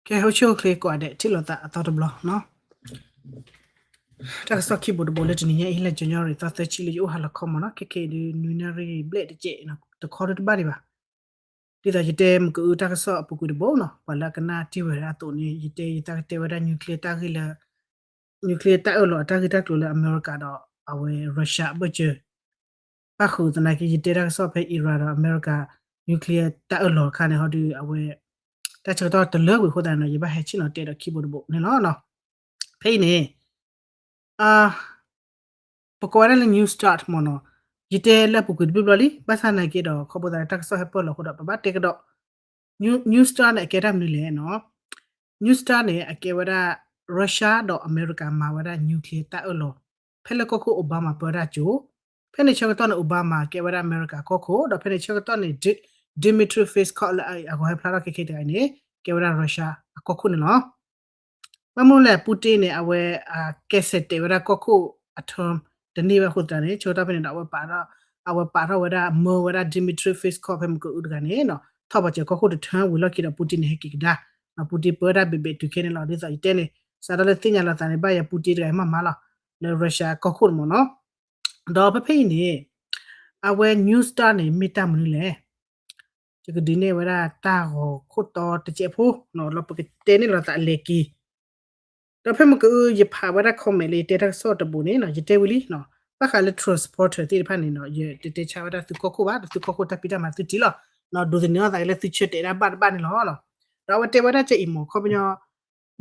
ကဲ အိၣ်ဆူၣ်အိၣ်ချ့ကိးဂၤဒဲး ထံၣ်လိာ်သးအသီတဘျီနီၤ. တၢ်ကစီၣ်ခံဘိတဘိလၢတနံၤညါအံၤ လါယနူၤအါရံၤ သီသၢဆံလၢယအိၣ်ဟါလီၤခီမးနီၤ, ခဲခဲအံၤဒုး နွံနၣ်ရံၣ်ဘျဲၣ်တကဲးနီၤ, တခီဒုတဘၣ်ဒံးဘၣ်. ဒ်သိးယတဲမ့ၢ်ကအုတၢ်ကစီၣ်အပူၤကွံာ်တဘိနီၤ, ပှၤလၢအကနၣ်တံၢ်ဝဲဒၣ်အသိးန့ၣ် ယတဲယသးကတဲဝဲဒၣ် nuclear တၢ်ဂ့ၢ်လၢ nuclear တၢ်အၢၣ်လီၤအတၢ်ဂ့ၢ်တၢ်ကျိၤလၢအမဲရကၤဒီး အဝဲ Russia အဘၢၣ်စၢၤ ဘၣ်ဃုာ်သနာ်က့ ယတဲတၢ်ကစီၣ်ဖဲ Iran ဒီးအမဲရကၤ nuclear တၢ်အၢၣ်လီၤအခါန့ၣ် ဟီဒုးအဝဲ တၢ်ဆၢကတီၢ်တလၢကွံာ်အဃိသတးန့ၣ် ယဘၣ်ဟဲဆ့ၣ်နီၤတဲဒီးခံဘိတဘိန့ၣ်လီၤ. ဖဲအံၤန့ၣ် ပကိးဝဲဒၣ်လၢ New Start မ့ၢ်နီၤ, ယတဲလၢအပူၤကွံာ်တဘျီဘျီလံ, ဘၣ်ဆၣ်သနာ်က့ဒီး ခီဖျိသးလၢတၢ်ကစီၣ်ဟဲပၢၢ်လီၤအဃိဒီး ပဘၣ်တဲကဒီး New Start န့ၣ် အကဲတၢ်မနုၤလဲၣ်နီၤ. New Start န့ၣ် အကဲဝဲဒၣ် Russia ဒီးအမဲရကၤမၤဝဲဒၣ် nuclear တၢ်အၢၣ်လီၤ ဖဲလၢကီၢ်ခိၣ် Obama ပၢတၢ်ကၠိ, ဖဲန့ၣ်ဆၢကတီၢ်န့ၣ် Obama ကဲဝဲဒၣ်အမဲရကၤကီၢ်ခိၣ်, ဒီးဖဲန့ၣ်ဆၢကတီၢ်န့ၣ် Dmitry Peskov လၢအဂီၤဟဲဖျါထီၣ်ခဲခဲတဂၤအံၤန့ၣ် ကဲဝဲဒၣ် Russia အကီၢ်ခိၣ်န့ၣ်လီၤ. ဘၣ်မနုၤလဲၣ် Putin န့ၣ် အဝဲ အကဲစဲးတဲာ်ဝဲဒၣ်ကီၢ်ခိၣ်အ term တန့ၢ်ဘၣ်အဃိသတးန့ၣ် ဆၢကတီၢ်ဖဲန့ၣ်ဒီး အဝဲပာ်ထီၣ်ဝဲဒၣ် မၢဝဲဒၣ် Dmitry Peskov ဖဲမ့ၢ်ကအုတဂၤန့ၣ်နီၤ, ထီၣ်ပှၤစၢၤကီၢ်ခိၣ်တ term ဝံၤလီၢ်ခံဒီး Putin န့ၣ် ဟဲက့ၤကဒါ, Putin ပၢဝဲဒၣ်ဘဲးဘဲးတုၤခဲန့ၣ်လီၤ. ဒ်သိးယတဲန့ၣ် စးထီၣ်လၢသ့ၣ်ညါလီၤသးန့ၣ် ဘၣ်ယၤ Putin တဂၤအံၤမးမးလီၤ လၢ Russia ကီၢ်ခိၣ်န့ၣ်မ့ၢ်နီၤ. ဒီးဖဲဖဲအံၤန့ၣ် အဝဲ New Start န့ၣ် မ့ၢ်တၢ်မနုၤလဲၣ်. ယကဒုးနဲၣ်ဝဲဒၣ်တၢ်ဂီၤခိၣ်တီတစဲးဖိနီၤ, လီၤပကတဲန့ၢ်လီၤသးအလဲၤက့ၤ. ဒီးဖဲမ့ၢ်ကအု ယဖးဝဲဒၣ် comment လၢယတဲတၢ်ကစီၣ်တဘိန့ၣ်နီၤ, ယတဲဝံၤလံနီၤ, ဘၣ်ဃးလၢ transporter သ့ၣ်တဖၣ်န့ၣ်နီၤ, ယတတဲဆါဝဲဒၣ်သုကီၢ်ခိၣ်ဘၣ်, ဒီးသုကီၢ်ခိၣ်တၢ်ဖံးတၢ်မၤသုထံၣ်လီၤ. ဒိးသန့ၤအသးက့ၤလၢသုဆၢတဲာ်ဒၣ်ဘၣ်တဘၣ်န့ၣ်လီၤ. ဒီးအဝဲတဲဝဲဒၣ်ကဲအံၤမ့ၢ် ခီပညီ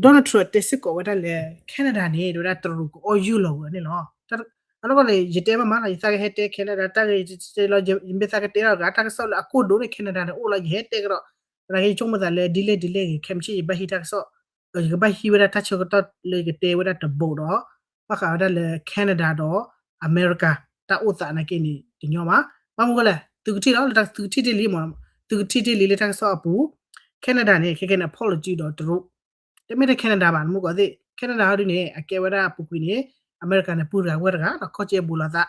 Donald Trump တဲစ့ၢ်ကီးဝဲဒၣ်လၢ Canada န့ၣ် တဲဝဲဒၣ်တရူးကအီၣ်ယုၢ်လီၤဝဲန့ၣ်လီၤ. အနီၢ်ကီၢ်န့ၣ် ယတဲမးမးလီၤ, ယသးကဟဲတဲ Canada တၢ်ဂ့ၢ် ယတဲလီၤ ယမ့ၢ်သးကတဲလီၤတဂၤ တၢ်ကစီၣ်လၢအကိၢ်ဒိၣ်န့ၣ် Canada န့ၣ်အိၣ်လီၤ ယဟဲတဲကဒီး, သနာ်က့ယဆိကမိၣ်သးလၢဒ်လဲၣ်ဒ်လဲၣ်ဂ့ၤ ခဲမုၢ်ဆ့ၣ်ယဘၣ်ဟံးတၢ်ကစီၣ်, ယကဘၣ်ဟံးဝဲဒၣ်တၢ်ဆၢကတီၢ်လၢယကတဲဝဲဒၣ်တဘိဒီး ဘၣ်ဃးဝဲဒၣ်လၢ Canada ဒီး အမဲရကၤ တၢ်အိၣ်သးနာ်က့န့ၣ် တညီဘၣ်. ဘၣ်မနုၤလဲၣ် သုကထံၣ်လီၤ လၢတၢ်သုကထံၣ်တ့ၢ်လံမ့ၢ်, သုကထံၣ်တ့ၢ်လံလၢတၢ်ကစီၣ်အပူၤ, Canada န့ၣ် ခဲကဲန့ၣ် apology ဒီးတရူး တမ့ၢ်ထဲ Canada ဘၣ် နမုၢ်ကီၢ်သ့ၣ် Canada ဟီဒုန့ၣ် အကဲဝဲဒၣ်အပူၤကွံာ်န့ၣ် အမဲရကၤန့ၣ် ပူၤတဂၤဝဲတဂၤ ဒီးခီၣ်ကၠဲဘူးလိာ်သး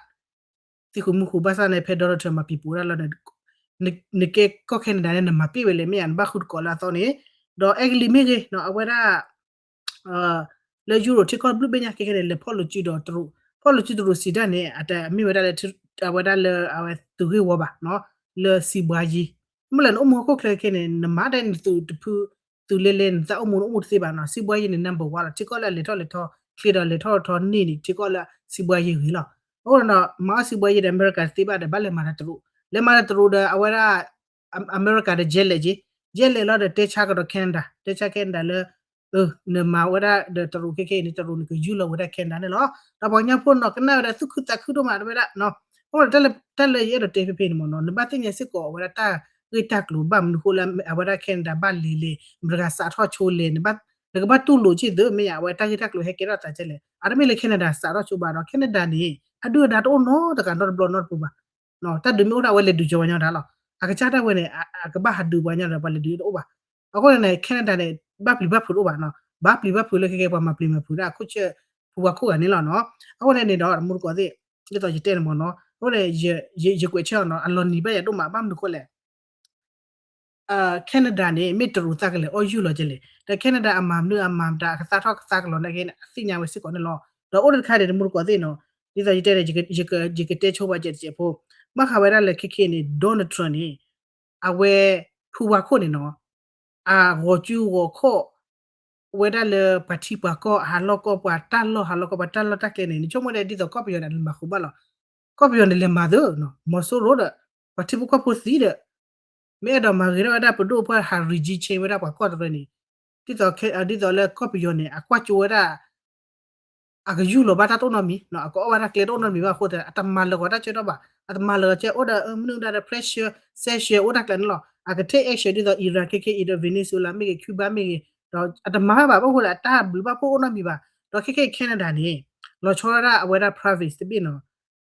သံဃုာ်မူဃုာ် ဘၣ်ဆၣ်န့ၣ် ဖဲ Donald Trump မၤပံၤပူၤဝဲဒၣ်လီၤန့ၣ် နကဲကီၢ် Canada န့ၣ် နမၤပ့ၢ်ဝဲလဲၣ် မ့ၢ်ဧါ နဘၣ်ဃုတကိးလၢအသီန့ၣ်, ဒီးအဲကလံးမ့ၢ်ဂ့ၤ အဝဲဒၣ် လၢယူရိးထံကီၢ်ဘျုးဘ့ၣ်ညါ ခဲခဲန့ၣ် လဲၤဖီၣ်လိာ်စုဒီးတရူး, ဖီၣ်လိာ်စုတရူးစံးတၢ်န့ၣ် အတမ့ၢ်ဝဲဒၣ်လၢ အဝဲဒၣ်လၢအဝဲသုးဂ့ၢ်ဝီဘၣ်, လၢစံးဘှါယံၤ, မ့ၢ်လၢနအိၣ်မူဟီၣ်ခိၣ်ချၢခဲန့ၣ် နမၤဒ်န့ၣ် နသုးတဖု သုးလဲၤလဲၤ နသးအိၣ်မူနအိၣ်မူတသ့ဘၣ်နီၤ, စံးဘှါယံၤန့ၣ် number one လီၤ, ထံကီၢ်လၢအလဲၤထီၣ်လဲၤထီ ချ့ဒီးလဲၤထီၣ်ထီန့ၢ်န့ၣ် ထံကီၢ်လၢစံးဘှါယံၤဂ့ၤလီၤ. အဃိဒီး မၤအီၣ်စံးဘှါယံၤဒီး အမဲရကၤတသ့ဘၣ်ဒီး ဘၣ်လဲၤမၤတၢ်တရူး, လဲၤမၤတၢ်တရူးဒီး အဝဲဒၣ် အမဲရကၤဒီး ယဲလဲၣ်က့, ယဲလဲၣ်လီၤဒီး တဲဆါကဒီး Canada, တဲဆါ Canada လၢ နမၤဝဲဒၣ်ဒီးတရူးခဲခဲအံၤန့ၣ် တရူးန့ၣ်ကယူၢ်လီၤဝဲဒၣ် Canada န့ၣ်လီၤ. ဒီးပှၤကညီဖိနီၤ ကနၣ်ဝဲဒၣ်သူၣ်ခုသးခုဒိၣ်မး တဲဝဲဒၣ် အဃိန့ၣ် တၢ်လၢယအဲၣ်ဒိးတဲဖဲဖဲန့ၣ်မ့ၢ်နီၤ နဘၣ်သ့ၣ်ညါစ့ၢ်ကီးအဝဲဒၣ်တၢ်ဂ့ၢ်တၢ်ကျိၤဘၣ်မနုၤအဃိလၢအဝဲဒၣ် Canada ဘၣ်လဲၤလဲၤ မတၤတဂၤစးထီၣ်ဆိလဲၤ နကဘၣ်တူၢ်လိာ်စ့ၢ်သု မ့ၢ်ယါ အဝဲတၢ်ဂ့ၢ်တၢ်ကျိၤဟဲကဲထီၣ်သးကဲလဲၣ် အတမ့ၢ်လၢ Canada စးထီၣ်ဆိဘၣ်ဒီး Canada န့ၣ် အဒုၣ်အဒါတအိၣ်နီတဂၤနီတဘျီနီတပူၤဘၣ်. တၢ်ဒုးမ့ၢ်အိၣ်ဒၣ် အဝဲလဲၤဒုးကၠီၤပှၤညီတၢ်လီၤ. အကစၢ်ဒၣ်ဝဲန့ၣ် အကဘၣ်ဟးဒုးပှၤညီဒီး ပှၤလဲၤဒုးတအိၣ်ဘၣ်. အဃိန့ၣ် Canada န့ၣ် ဘၣ်ပျံၤဘၣ်ဖုးတအိၣ်ဘၣ်နီၤ. ဘၣ်ပျံၤဘၣ်ဖုးလၢခဲကဲပှၤမၤပျံၤမၤဖုးဒၣ်အခိၣ်ဆၢ ဖုဝါခိၣ်ဂၤန့ၣ်လီၤနီၤ. အဃိန့ၣ်န့ၣ်ဒီး တမူတကိးသ့ၣ် ဒ်သိးယတဲန့ၣ်မ့ၢ်နီၤ အဃိန့ၣ် ယကွဲးဆၢအီၤနီၤ အလီၤနံၤဘၣ်ယၤဒိၣ်မး ဘၣ်မနုၤအဃိလဲၣ် Canada န့ၣ် မ့ၢ်တရူးသးကလဲၤအီၣ်ယူၢ်လီၤကဲလဲၣ် ဒီး Canada အမၤမနုၤအမၤမတၤ အကသါထီၣ်ကသါကလီၤနာ်က့န့ၣ် အသ့ၣ်ညါဝဲစ့ၢ်ကီးန့ၣ်လီၤ. ဒီးအိၣ်တခါန့ၣ် တမူတကိးသ့ၣ်နီၤ ဒ်သိးယတဲန့ၣ် ယကတဲဆိပှၤစဲးတစဲးဖိ ဘၣ်ဃးဝဲဒၣ်လၢခဲခဲအံၤန့ၣ် Donald Trump န့ၣ် အဝဲ ဖုဝါခိၣ်န့ၣ်နီၤ အဂီၤစုဂီၤခီၣ် ဝဲဒၣ်လၢပှၤထံပှၤကီၢ် ဟးလီၢ်ကီၢ်ပှၤတၢ်လီၢ် ဟးလီၢ်ကီၢ်ပှၤတၢ်လီၢ်တၢ်ကျဲန့ၣ် နဆိကမိၣ်ဒ်သိးကီၢ်ပယီၤန့ၣ် အလဲၤမၤဃုာ်ဘၣ်လီၤ. ကီၢ်ပယီၤန့ၣ်လဲၤမၤသု မီၤစိရိၤဒီး ပှၤထံဖိကီၢ်ဖိသံဒီး မ့ၢ်အဲၣ်ဒိးမၤဂ့ၤထီၣ်ဝဲဒၣ်ပဒိၣ်ပှၢ်ဟး regime change ဝဲဒၣ်ပှၤကီၢ်တရၢန့ၣ် ဒ်သိး ဒ်သိးလၢကီၢ်ပယီၤန့ၣ် အကွၢ်ကၠိဝဲဒၣ် အကယူၢ်လီၤဘၣ်တၢ်တအိၣ်နီတမံၤ အကအီၣ်ဘၣ်တၢ်ကျဲတအိၣ်နီတမံၤဘၣ်အဃိသတး အတမၤလၢာ်ဂီၤတၢ်ဆၢထီၣ်ဘၣ် အတမၤလၢာ်ဂီၤကဲအိၣ်ဒီး မနုၤဒၣ်ဒီး pressure sanction အိၣ်တၢ်ကျဲန့ၣ်လီၤ. အက take action ဒ်သိး Iran ခဲခဲအံၤဒီး Venezuela မ့ၢ်ဂ့ၤ Cuba မ့ၢ်ဂ့ၤ ဒီးအတမၤဘၣ်ဘၣ် ဘၣ်ဃိလၢအတၢ်ဘျုးဘၣ်ဖှိၣ်အိၣ်နီတမံၤဘၣ်. ဒီးခဲခဲအံၤ Canada န့ၣ် လီၤဆီဒၣ်အဝဲဒၣ် province တဘ့ၣ်နီၤ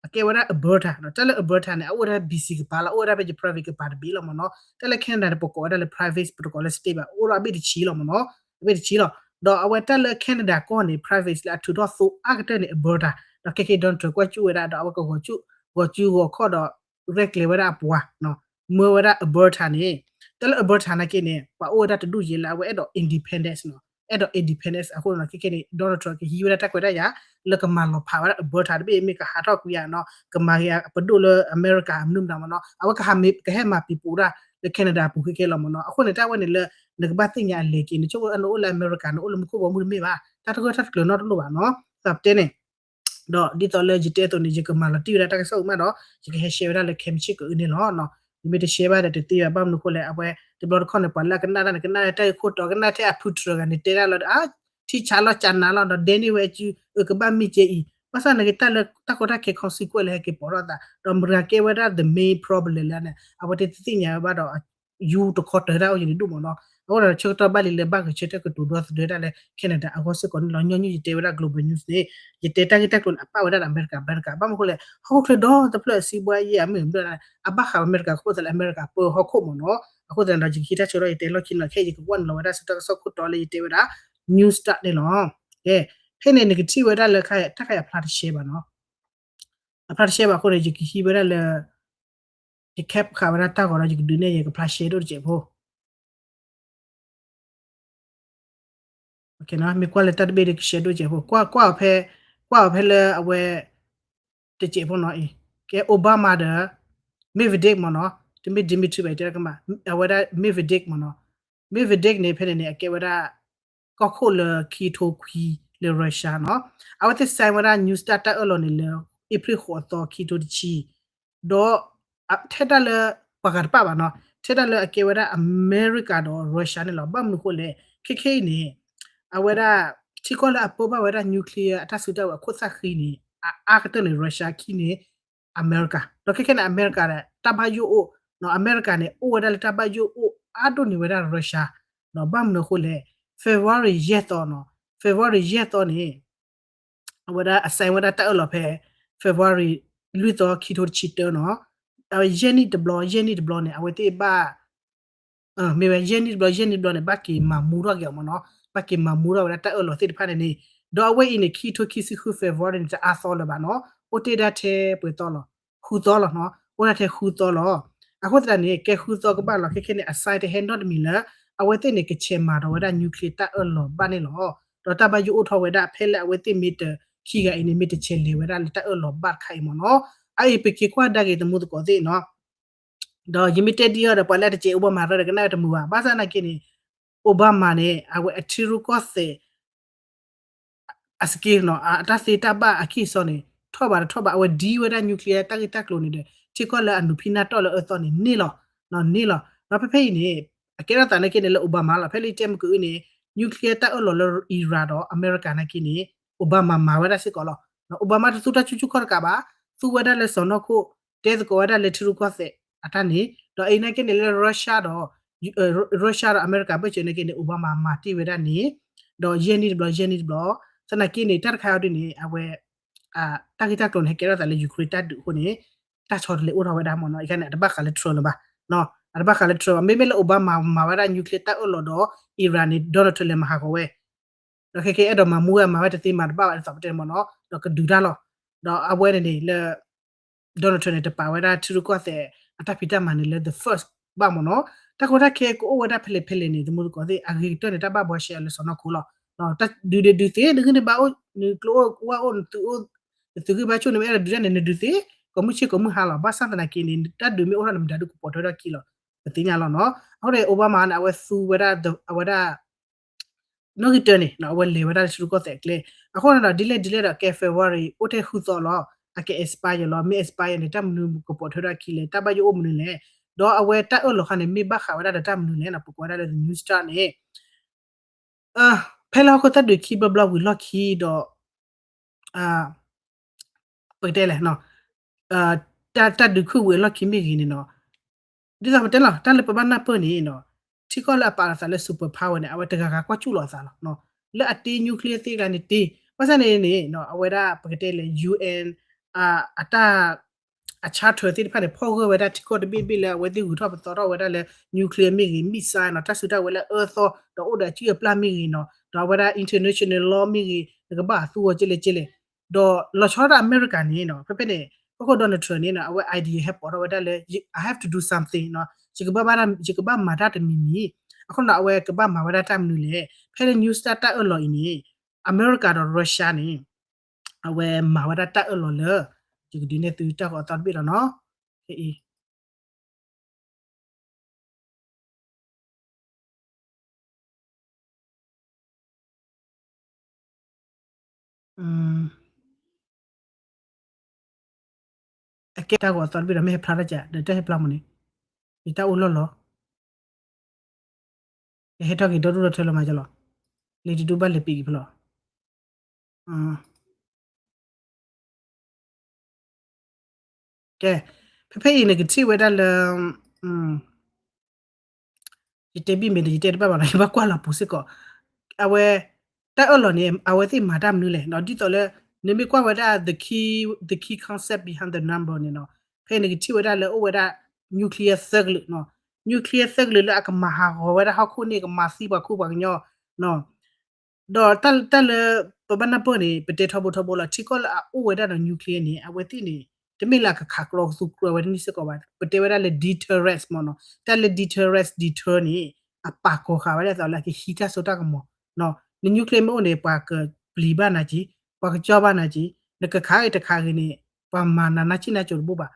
အကဲဝဲဒၣ် Alberta နီၤ တၢ်လၢ Alberta န့ၣ် အအိၣ်ဝဲဒၣ် B C ကပၤလီၤ အိၣ်ဝဲဒၣ်ဖဲ province ကပၤတဘ့ၣ်လီၤမ့ၢ်နီၤ. တၢ်လၢ Canada န့ၣ် ပကိးဝဲဒၣ်လၢ province ပတကိးလၢ state ဘၣ် အိၣ်ဒီးအဘ့ၣ်တဆံလီၤမ့ၢ်နီၤ အဘ့ၣ်တဆံလီၤ. ဒီးအဝဲတၢ်လၢ Canada ကီၢ်န့ၣ် province လၢအထုးထီၣ်သိအါကတၢၢ်န့ၣ် Alberta ဒီးခဲခဲအံၤ Donald Trump ကွၢ်ကၠူၣ်ဝဲဒၣ်ဒီးအဝဲကဂီၤကၠူၣ် ဂီၤကၠူၣ်ဂီၤခီၣ်ဒီး ရဲၣ်ကျဲၤဝဲဒၣ်အပှၤ မၢဝဲဒၣ် Alberta န့ၣ် တၢ်လၢ Alberta နာ်က့န့ၣ် ပှၤအိၣ်ဝဲဒၣ်တဒူၣ်ယဲလၢအဝဲအဲၣ်ဒိး independence နီၤ အဲၣ်ဒိး independence အဃိန့ၣ် ခဲခဲန့ၣ် Donald Trump ကဟံးဝဲဒၣ်တၢ်ခွဲးတၢ်ယာ် လၢကမၤလီၤဖးဝဲဒၣ် Alberta တဘ့ၣ် မ့ၢ်ကဟးထီၣ်ကွံာ်ဧါနီၤ ကမၤဂ့ၤအပဒိၣ်လၢအမဲရကၤမနုၤမတၤမ့ၢ်နီၤ အဝဲကဟးမ့ၢ်ကဟဲမၤပံၤပူၤဒၣ်လၢ Canada ပူၤခဲခဲလီၤမ့ၢ်နီၤ. အဃိန့ၣ် တၢ်ဝဲန့ၣ်လၢ နကဘၣ်သ့ၣ်ညါအလဲၤက့ၤ နဆိကမိၣ်နအိၣ်လၢအမဲရကၤ နအိၣ်လၢမူခိၣ်ဘီမုၢ်တမ့ၢ်ဘၣ် တၢ်တဂၢၢ်တၢ်တကျၢၤနီတလိၣ်ဘၣ်နီၤ သးပတဲန့ၣ် ဒီးဒ်သိးလၢယတဲအသိးန့ၣ် ယကမၤလီၤတံၢ်ဝဲဒၣ်တၢ်ကစီၣ်အုးမးဒီး ယကဟဲ share ဝဲဒၣ်လၢခဲမုၢ်ဆ့ၣ်ကအုးန့ၣ်လီၤ. ယမ့ၢ်တ share ဘၣ်ဒီးတသ့ဘၣ် ဘၣ်မနုၤအဃိလဲၣ် အဝဲတဘျီတခီၣ်န့ၣ် ပှၤလၢအကနၣ်တၢ်န့ၣ် ကနၣ်လၢတၢ်ဂ့ၢ်ခိၣ်တီ ကနၣ်ထဲအဖုတြၢၤဂၤန့ၣ်တဲဒၣ်လီၤဒီး ထံဆးလီၤကနၤလီၤဒီး ဒဲန့ၢ်ဝဲအစု အကဘၣ်မ့ၢ်ကဲအံၤ ဘၣ်ဆၣ်န့ၣ်က့ တၢ်လၢတၢ်ကီတၢ်ခဲ consequence လၢဟဲက့ၤပိာ်ထီၣ်သး ဒီးမတၤကဲဝဲဒၣ် the main problem လၢန့ၣ် အဝဲတသ့ၣ်ညါဝဲဘၣ်ဒီး ယူတခီတၢၤတၢ်အိၣ်ယံၤန့ၣ်ဒိၣ်မ့ၢ်နီၤ. အဃိဒီးဆၢကတီၢ်ဘၣ်လံလၢဘၣ်ဂဲၤဆၢထၢၣ်ကတိၤဒီသဒၢတၢ်လၢ Canada အဂီၢ်စ့ၢ်ကီးန့ၣ်လီၤ. ညီနုၢ်ယတဲဝဲဒၣ် global news န့ၣ် ယတဲတၢ်ဂ့ၢ်တၢ်ကျိၤန့ၣ် အပၣ်ဝဲဒၣ်ဒီး အမဲရကၤ အမဲရကၤ ဘၣ်မနုၤအဃိလဲၣ် ဟီၣ်ခိၣ်ချၢဒီတဖျၢၣ် စံးဘှါယဲၢ်အမ့ၢ်မ့ၢ် အဘၣ်ဃးအမဲရကၤအဃိသတးလၢအမဲရကၤပၢဟီၣ်ခိၣ်မ့ၢ်နီၤ. အဃိသတးဒီး ယကဟံးတၢ်ဆၢကတီၢ်ယတဲလီၢ်ခံန့ၣ်လီၤ. ခဲအံၤယကကွၢ်န့ၣ်လီၤဝဲဒၣ်ဆၢကတီၢ်ကစီၣ်ခိၣ်တီလၢယတဲဝဲဒၣ် Newsstart န့ၣ်လီၤ. ကဲ ဖဲန့ၣ်နကထံၣ်ဝဲဒၣ်လၢ တၢ်ခါအံၤအဖျါတရှဲဘၣ်နီၤ. အဖျါတရှဲဘၣ်အဃိန့ၣ် ယကဟံးဝဲဒၣ်လၢ ယခဲပခးဝဲဒၣ်တၢ်ဂီၤဒီး ယကဒုးနဲၣ် ယကဖျါရှဲဒိၣ်တစဲးဖိ မ့ၢ်ကွၢ်လၢတၢ်တဘ့ၣ်ဒီး ကရှဲဒိၣ်တစဲးဖိ ကွၢ် ကွၢ်အီၤဖဲ ကွၢ်အီၤဖဲလၢအဝဲ တစဲးဖိနီၤအံၤ ကဲ Obama ဒီး Medvedev မ့ၢ်နီၤ တမ့ၢ် Dmitry ဘၣ် တဲကမၣ် အဝဲဒၣ် Medvedev မ့ၢ်နီၤ Medvedev န့ၣ် ဖဲန့ၣ်န့ၣ် အကဲဝဲဒၣ် ကီၢ်ခိၣ်လၢခံကထိခွံလၢ Russia နီၤ အဝဲသ့ၣ် sign ဝဲဒၣ် New START တၢ်အၢၣ်လီၤန့ၣ်လၢ အ့ဖြ့ၣ်ဃိးသီ ခံကထိတဆံ ဒီး ထဲဒၣ်လၢ ပှၤဂၤတပၣ်ဘၣ်နီၤ ထဲဒၣ်လၢအကဲဝဲဒၣ်အမဲရကၤဒီး Russia န့ၣ်လီၤ. ဘၣ်မနုၤအဃိလဲၣ် ခဲခဲအံၤန့ၣ် အဝဲဒၣ် ထံကီၢ်လၢအပၢဘၣ်ဝဲဒၣ် nuclear အတၢ်စုတၢ်ဝဲၤအခိၣ်သၣ်ဃံန့ၣ် အအါကတၢၢ်န့ၣ် Russia ခံန့ၣ် အမဲရကၤ ဒီးခဲခဲန့ၣ် အမဲရကၤဒီး တၢ်ဘၣ်ယိၣ်အိၣ် အမဲရကၤန့ၣ် အိၣ်ဝဲဒၣ်လၢတၢ်ဘၣ်ယိၣ်အိၣ်အါဒိၣ်န့ၢ်ဝဲဒၣ် Russia ဒီးဘၣ်မနုၤအဃိလဲၣ် February ယဲၢ်သီနီၤ February ယဲၢ်သီန့ၣ် အဝဲဒၣ်အ sign ဝဲဒၣ်တၢ်အၢၣ်လီၤဖဲ February လွံၢ်သီ ခံကထိတဆံတၢနီၤ ယဲၢ်နံၣ်တဘျီ ယဲၢ်နံၣ်တဘျီန့ၣ် အဝဲသ့ၣ်ဘၣ် မ့ၢ်ဝဲယဲၢ်နံၣ်တဘျီ ယဲၢ်နံၣ်တဘျီန့ၣ် ဘၣ်က့ၤမၤမူထီၣ်က့ၤအီၤမ့ၢ်နီၤ ဘၣ်က့ၤမၤမူထီၣ်ဝဲဒၣ်တၢ်အၢၣ်လီၤသ့ၣ်တဖၣ်န့ၣ်န့ၣ် ဒီးအဝဲအံၤန့ၣ် ခံကထိခံဆံဃု February န့ၣ် တအါသီလၢၤဘၣ်နီၤ အိၣ်တ့ၢ်ဒၣ်ထဲပှဲၤသီလီၤ ဃုသီလီၤနီၤ အိၣ်ဒၣ်ထဲဃုသီလီၤ အဃိသတးန့ၣ် ကဲဃုသီကဘၣ်လီၤ ခဲခဲန့ၣ် အ sign တဟဲနီတမံၤလၢ အဝဲသ့ၣ်န့ၣ် ကဆဲးမၤဒီးဝဲဒၣ် nuclear တၢ်အၢၣ်လီၤဘၣ်န့ၣ်လီၤ ဒီးတၢ်ဘၣ်ယိၣ်အိၣ်ထီၣ်ဝဲဒၣ် ဖဲလၢအဝဲသ့ၣ်မ့ၢ်တ ခံဂၤအံၤန့ၣ် မ့ၢ်တဆဲးလဲၤဝဲဒၣ်လၢတၢ်အၢၣ်လီၤဘၣ်တခါအံၤမ့ၢ်နီၤ အအံၤပက့ၤကွၢ်ဒါက့ၤသမူသကိးသ့ၣ်နီၤ ဒီးယမ့ၢ်တဲဒ်အံၤဒီး ပှၤလၢအတစဲး Obama ရၢဒီးကနၣ်ဝဲတမုာ်ဘၣ် ဘၣ်ဆၣ်သနာ်က့န့ၣ် Obama န့ၣ် အဝဲအထံရူၢ်ကီၢ်သဲး အ skill နီၤ အတၢ်သ့တၢ်ဘၣ်အကံၢ်အစီန့ၣ် ထီၣ်ဘးတထီၣ်ဘး အဝဲဒ်ဝဲဒၣ် nuclear တၢ်ဂ့ၢ်တၢ်ကျိၤန့ၣ်ဒီး ထံကီၢ်လၢအနုာ်ဖံးနၢ်တီၢ်လၢအၢသီန့ၣ် န့ၢ်လီၤ န့ၢ်လီၤ ဒီးဖဲဖဲအံၤန့ၣ် အကဲထီၣ်သးနာ်က့န့ၣ်လၢ Obama လီၤ ဖဲလၢယတဲမုၢ်ကအုန့ၣ် nuclear တၢ်အၢၣ်လီၤလၢ Iran ဒီးအမဲရကၤနာ်က့န့ၣ် Obama မၤဝဲဒၣ်စ့ၢ်ကီးလီၤ. Obama တသူတၢ်ဆူၣ်ဆူၣ်ခီၣ်တကးဘၣ်, သူဝဲဒၣ်လၢစီၢ်နီၤခိၣ် တဲသကိးဝဲဒၣ်လၢထံရူၢ်ကီၢ်သဲးအတၢ်န့ၣ်, ဒီးအံၤနာ်က့န့ၣ်လၢ Russia ဒီး Russia ဒီးအမဲရကၤဘၢၣ်စၢၤနာ်က့န့ၣ် Obama မၤတ့ၢ်ဝဲဒၣ်န့ၣ်, ဒီးယဲၢ်နံၣ်တဘျီ ယဲၢ်နံၣ်တဘျီ, သနာ်က့န့ၣ် တၢ်တခါအံၤဒ်န့ၣ် အဝဲ တၢ်ဂ့ၢ်တၢ်ကျိၤန့ၣ် ဟဲကဲထီၣ်သးလၢ Ukraine တၢ်ဒုးအဃိန့ၣ် တၢ်ဆီတလဲအိၣ်ထီၣ်ဝဲဒၣ်မ့ၢ်နီၤ, အံၤခါန့ၣ် အတဘၣ်ဃးလၢ Trump လၢၤဘၣ်, အတဘၣ်ဃးလၢ Trump ဘၣ်, မ့မ့ၢ်လၢ Obama မၤဝဲဒၣ် nuclear တၢ်အၢၣ်လီၤဒီး Iran န့ၣ် Donald Trump လဲၤမၤဟးဂီၤဝဲ, ဒီးခဲကဲအဲၣ်ဒိးမၤမူဝဲမၤဝဲတသ့မၤတဘၣ်ဘၣ်ဒ်သိးပတဲမ့ၢ်နီၤ, ဒီးကဒုးတၢ်လီၤ, ဒီးအဝဲန့ၣ်န့ၣ်လၢ Donald Trump န့ၣ် တပာ်ဝဲဒၣ်ထံရူၢ်ကီၢ်သဲး အတၢ်ဖံးတၢ်မၤန့ၣ်လၢ the first ဘၣ်မ့ၢ်နီၤ, တၢ်ကီတၢ်ခဲကအိၣ်ဝဲဒၣ်ဖဲလဲၣ်ဖဲလဲၣ်န့ၣ် သမူသကိးသ့ၣ် အဂ့ၤကတၢၢ်န့ၣ် တၢ်ဘၣ်ဘှီရှဲအီၤလၢစီၢ်နီၤခိၣ်လီၤ, တၢ်ဒုးဒုးဒုးသ့ နဂံၢ်နဘါအိၣ် နကျိအိၣ်ဝၣ်အိၣ် နသုအိၣ် နသုဂံၢ်ဘါဆိၣ်န့ၣ် မ့ၢ်အဲၣ်ဒိးဒုးတၢ်န့ၣ် နဒုးသ့, ကိးမုၢ်ဆ့ၣ်ကိးမုၢ်ဟါလီၤ, ဘၣ်ဆၣ်သနာ်က့န့ၣ် တၢ်ဒုးမ့ၢ်အိၣ်ထီၣ်န့ၣ် မတၤဒုးကပိာ်ထွဲထီၣ်ခံလီၤ, ပသ့ၣ်ညါလီၤနီၤ, အဃိန့ၣ် Obama န့ၣ် အဝဲသူဝဲဒၣ် အဝဲဒၣ် နီၣ်ဂံၢ်တၢန့ၣ် အဝဲလဲၤဝဲဒၣ်လၢထံရူၢ်ကီၢ်သဲးအကျဲ, အဃိန့ၣ်ဒီး ဒ်လဲၣ်ဒ်လဲၣ်ဒီး ကဲ February အိၣ်ထဲဃုသီလီၤ, အကဲ expire လီၤ, မ့ၢ် expire န့ၣ် တၢ်မနုၤကပိာ်ထွဲထီၣ်ခံလဲၣ်, တၢ်ဘၣ်ယိၣ်အိၣ်မနုၤလဲၣ်, ဒီးအဝဲတၢ်အၢၣ်လီၤခါန့ၣ် မ့ၢ်ဘၣ်ဃးဝဲဒၣ်ဒီးတၢ်မနုၤလဲၣ်နီၤ, ပကိးဝဲဒၣ်လၢ New START န့ၣ် ဖဲလၢဟီၣ်ခိၣ်တၢ်ဒုးခံဘျီဘျီဝံၤလီၢ်ခံဒီး ပကတဲလဲၣ် တၢ်ဒုးခုၣ်ဝံၤအလီၢ်ခံမ့ၢ်ဂ့ၤန့ၣ်နီၤ, ဒ်သိးပတဲလီၤ တၢ်လၢပဘၣ်နၢ်ပၢၢ်န့ၣ်နီၤ, ထံကီၢ်လၢအပာ်လီၤသးလၢ superpower န့ၣ် အဝဲတဂၤဂၤကွၢ်ကူၣ်လိာ်အသးလီၤ, လၢအတ့ nuclear သ့ဂၤန့ၣ်တ့, ဘၣ်ဆၣ်န့ၣ်န့ၣ် အဝဲဒၣ်ပကတဲလဲၣ် UN အတၢ် အ charter သ့ၣ်တဖၣ်န့ၣ် ဖီၣ်ဂၢၢ်ဝဲဒၣ်ထံကီၢ်တဘ့ၣ်ဘ့ၣ်လၢအဝဲသ့ၣ်ဂုၤထီၣ်ပသီထီၣ်ဝဲဒၣ်လၢ nuclear မ့ၢ်ဂ့ၤ, missile နီၤ, တၢ်စုတၢ်ဝဲၤလၢအအၢသီ ဒီးအိၣ်ဒီးအစုအပျၢ်မ့ၢ်ဂ့ၤနီၤ, ဒီးအဝဲဒၣ် international law မ့ၢ်ဂ့ၤ, နကဘၣ်သူအီၤကဲလဲၣ်ကဲလဲၣ်, ဒီးလီၤဆီဒၣ်အမဲရကၤန့ၣ်နီၤ, ဖဲဖဲန့ၣ် ဟီၣ်ခိၣ် Donald Trump န့ၣ်နီၤ အဝဲ idea ဟဲပိာ်ထီၣ်ဝဲဒၣ်လၢ I have to do something နီၤ, ယကဘၣ်မၤတၢ်တမံၤမံၤ, အဃိန့ၣ် အဝဲကဘၣ်မၤဝဲဒၣ်တၢ်မနုၤလဲၣ်, ဖဲလၢ New START တၢ်အၢၣ်လီၤအံၤန့ၣ် အမဲရကၤဒီး Russia န့ၣ် အဝဲမၤဝဲဒၣ်တၢ်အၢၣ်လီၤလၢ ယကဒုးနဲၣ်သုတၢ်ဂီၤအသီတဘ့ၣ်လီၤနီၤ, ဖဲအံၤ အကဲတၢ်ဂီၤအသီတဘ့ၣ်ဒီး မ့ၢ်ဟဲဖျါတၢ်ကဒီး တၢ်ဟဲဖျါမးန့ၣ်, ယတၢ်အိၣ်လီၢ်လီၤ, ယဟဲထီၣ်က့ၤဒီဒူၣ်ဒီထၢလၢမၤကလီၤ, လံတဒူၣ်ဘၣ်လဲၤပံးက့ၤဖဲလီၤ. ကဲ, ဖဲဖဲအံၤန့ၣ် ကထံၣ်ဝဲဒၣ်လၢ ယတဲဘၣ်မ့ၢ်ဒီး ယတဲတဘၣ်ဘၣ်နီၤ, ယဘၣ်ကွၢ်လီၤပူၤစ့ၢ်ကီး, အဝဲ တၢ်အၢၣ်လီၤန့ၣ် အဝဲသ့ၣ်မၤတၢ်မနုၤလဲၣ်နီၤ, ဒ်သိးလၢ နမ့ၢ်ကွၢ်ဝဲဒၣ် the key, the key concept behind the number န့ၣ်နီၤ, ဖဲန့ၣ်ကထံၣ်ဝဲဒၣ်လၢအိၣ်ဝဲဒၣ် nuclear သၢကလုာ်နီၤ, nuclear သၢကလုာ်လၢအကမၤဟးဂီၤဝဲဒၣ်ဟီၣ်ခိၣ်န့ၣ် ကမၤသံပှၤခိၣ်ပှၤကညီ ဒီးတၢ်လၢပဘၣ်နၢ်ပၢၢ်န့ၣ် ပတဲထီဘိထီဘိလီၤ, ထံကီၢ်လၢအအိၣ်ဝဲဒၣ်ဒီး nuclear န့ၣ် အဝဲသ့ၣ်န့ၣ် တမ့ၢ်လၢအကခးကျိကသူကျိဝဲတန့ၢ်စ့ၢ်ကီးဘၣ်, ပတဲဝဲဒၣ်လၢ deterrence မ့ၢ်နီၤ, တၢ်လၢ deterrence, deter န့ၣ် အပာ်ကီၤဃာ်ဝဲဒၣ်သိးလၢအကဟံးတၢ်စိတၢ်ကမီၤ, န nuclear မ့ၢ်အိၣ်န့ၣ် ပှၤကပျံၤဘၣ်နၤက့ၤ, ပှၤကကၠီဘၣ်နၤက့ၤ, နကခးဂ့ၤတခးဂ့ၤန့ၣ် ပှၤမၤနၤနၢ်ဆံၣ်နၢ်စိၤတဘိဘၣ်,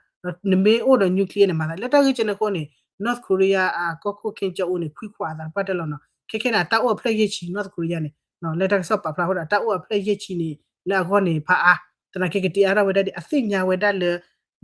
နမ့ၢ်အိၣ်ဒီး nuclear န့ၣ် မၤသးလၢတၢ်ဂ့ၢ်ကဲန့ၣ်အဃိန့ၣ် North Korea အကီၢ်ခိၣ် Kim Jong Un န့ၣ် ခွံခွါအသးတပှၢ်တၢၢ်လီၤနီၤ, ခဲခဲန့ၣ် အတၢ်အိၣ်အဖျၢၣ်ယဲၢ်ဆံ North Korea န့ၣ် လၢတၢ်ကစီၣ်ပာ်ဖျါအဃိဒီး အတၢ်အိၣ်အဖျၢၣ်ယဲၢ်ဆံန့ၣ် လၢအဂီၢ်န့ၣ် ဖးအါ, သနာ်က့ကတ့အါထီၣ်ဝဲဒၣ်ဒ် အသ့ၣ်ညါဝဲဒၣ်လၢ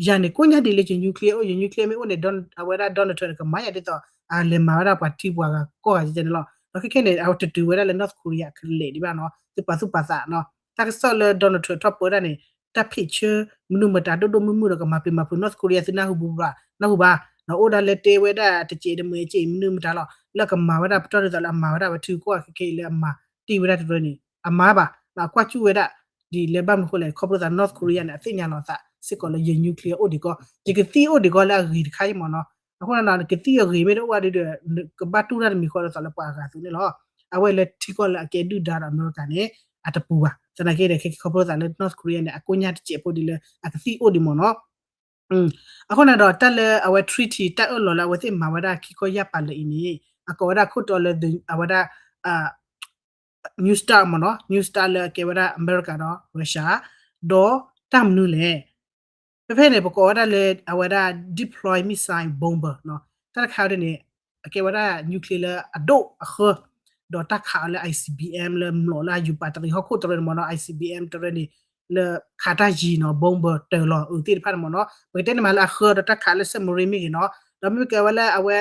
ယၤန့ၣ် ကိးညါဒ်လၢယ nuclear အိၣ် ယ nuclear မ့ၢ်အိၣ်န့ၣ် အဝဲဒၣ် Donald Trump န့ၣ် ကမၤယၤဒ်သိး အလဲၤမၤဝဲဒၣ်ပှၤထံပှၤကီၢ်ဂၤကဲန့ၣ်လီၤ, ဒီးခဲခဲန့ၣ် အဝဲတတုၤဝဲဒၣ်လၢ North Korea ကလဲာ်ဒံးဘၣ်နီၤ, သုပာ်သူၣ်ပာ်သးနီၤ, တၢ်ကစီၣ်လၢ Donald Trump ထီၣ်ပၢဒၣ်န့ၣ် တၢ်ဖံးဆၢ မနုၤမတၤဒိၣ်ဒိၣ်မုၢ်မုၢ်ဒီး ကမၤပျံၤမၤဖုး North Korea သုနၢ်ဟူဘူးဘၣ်, နၢ်ဟူဘၣ်, အိၣ်ဒၣ်လၢတဲဝဲဒၣ်တစဲးတမှဲးစဲး မနုၤမတၤလီၤ, လၢကမၤဝဲဒၣ်ပတီၢ်ဒ်သိးလၢအမၤဝဲဒၣ်ပထံကီၢ်ခဲခဲအံၤလၢအမၤတ့ၢ်ဝဲဒၣ်တရၢန့ၣ် အမၤဘၣ်, အကွၢ်ကၠူၣ်ဝဲဒၣ် ဒ်လဲၣ်ဘၣ်မနုၤအဃိလဲၣ် ခီဖျိသး North Korea န့ၣ် အသ့ၣ်ညါလီၤသးစ့ၢ်ကီးလၢယ nuclear အိၣ်ဒံးကီး, ယကသံၣ်အိၣ်ဒံးကီးလၢအဂ့ၤတခါအံၤမ့ၢ်နီၤ, အဃိန့ၣ် ကသံၣ်အဂ့ၤမ့ၢ်တအိၣ်ဘၣ်ဒီး ကဘၣ်တူၢ်တၢ်တမံၤဃီဒ်သိးလၢပှၤအဂၤသုးန့ၣ်လီၤ, အဝဲလၢထံကီၢ်လၢအကဲဒုၣ်ဒါဒီးအမဲရကၤန့ၣ် အတပူၤဘၣ်, သနာ်က့ဒီး ခဲခဲခီဖျိသးလၢ North Korea န့ၣ် အကိးညါတစဲးဖိဒ်လၢအကသံၣ်အိၣ်ဒံးမ့ၢ်နီၤ အဃိန့ၣ်ဒီး တၢ်လၢအဝဲ treaty တၢ်အၢၣ်လီၤလၢအဝဲသ့ၣ်မၤဝဲဒၣ်ခံခီယၢ်ပၤလၢာ်အံၤန့ၣ် အကိးဝဲဒၣ်ခိၣ်တီလၢ အဝဲဒၣ် New START မ့ၢ်နီၤ, New START လၢအကဲဝဲဒၣ်အမဲရကၤဒီး Russia ဒီးတၢ်မနုၤလဲၣ်, ဖဲဖဲန့ၣ် ပကိးဝဲဒၣ်လၢအဝဲဒၣ် deploy missile bomber နီၤ, တၢ်တခါဒ်န့ၣ် အကဲဝဲဒၣ် nuclear လၢအဒိၣ်အဃၢ ဒီးတၢ်ခးအီၤလၢ I C B M လၢမျိာ်လၢအယူၤပာ်တရံးဟီၣ်ခိၣ်တရၢန့ၣ်မ့ၢ်နီၤ, I C B M တရၢန့ၣ် လၢခးတၢ်ယံၤနီၤ, bomber တၢ်လီၤအုးသ့ၣ်တဖၣ်န့ၣ်မ့ၢ်နီၤ, ပကတဲန့ၣ်မးလၢအဃၢဒီးတၢ်ခးလၢ submarine မ့ၢ်ဂ့ၤနီၤ, ဒီးမ့ၢ်ကဲဝဲလၢအဝဲ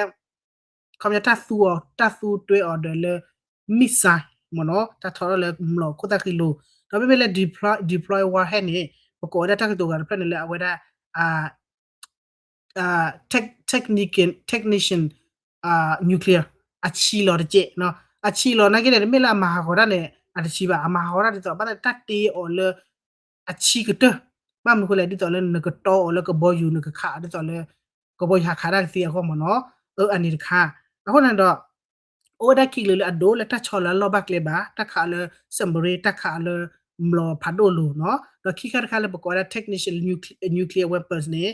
ခီပညီတၢ်သူအီၤ တၢ်သူတွဲအီၤဒီးလၢ missile မ့ၢ်နီၤ, တၢ်ထီထီၣ်လၢမျိာ်ခိၣ်သၣ်ဃံလိၤ, ဒီးမ့မ့ၢ်လၢ deploy, deploy warhead န့ၣ် ပကိးဝဲဒၣ်တၢ်ကတိၤဂၤတဖျၢၣ်န့ၣ်လၢအဝဲဒၣ် technical, technician nuclear, အဆံးလီၤတကဲးနီၤ, အဆံးလီၤနာ်က့န့ၣ် တမ့ၢ်လၢအမၤဟးဂီၤတၢ်န့ၣ် အတဆံးဘၣ်, အမၤဟးဂီၤတၢ်ဒ်သိး ဘၣ်သ့ၣ်တၢ်တ့အီၤလၢ အဆံးကတၢၢ်, ဘၣ်မနုၤအဃိလဲၣ် ဒ်သိးလၢနကတီအီၤလၢကဘီယူၤ နကခးအီၤဒ်သိးလၢ ကဘီယူၤဟးခးတၢ်ကသ့အဂီၢ်မ့ၢ်နီၤ, အၢ အန့ၣ်တခါ, အဃိန့ၣ်ဒီး အိၣ်ဝဲဒၣ်ခံကလုာ်လၢအဒိၣ်လၢတၢ်ဆီလီၤအလီၢ်ဘၣ်ကျဲဘၣ်, တၢ်ခးအီၤလၢ submarine, တၢ်ခးအီၤလၢမျိာ်ဖးဒိၣ်လိၤနီၤ, ဒီးခံခါတခါလၢပကိးဝဲဒၣ် technical nuclear weapons န့ၣ်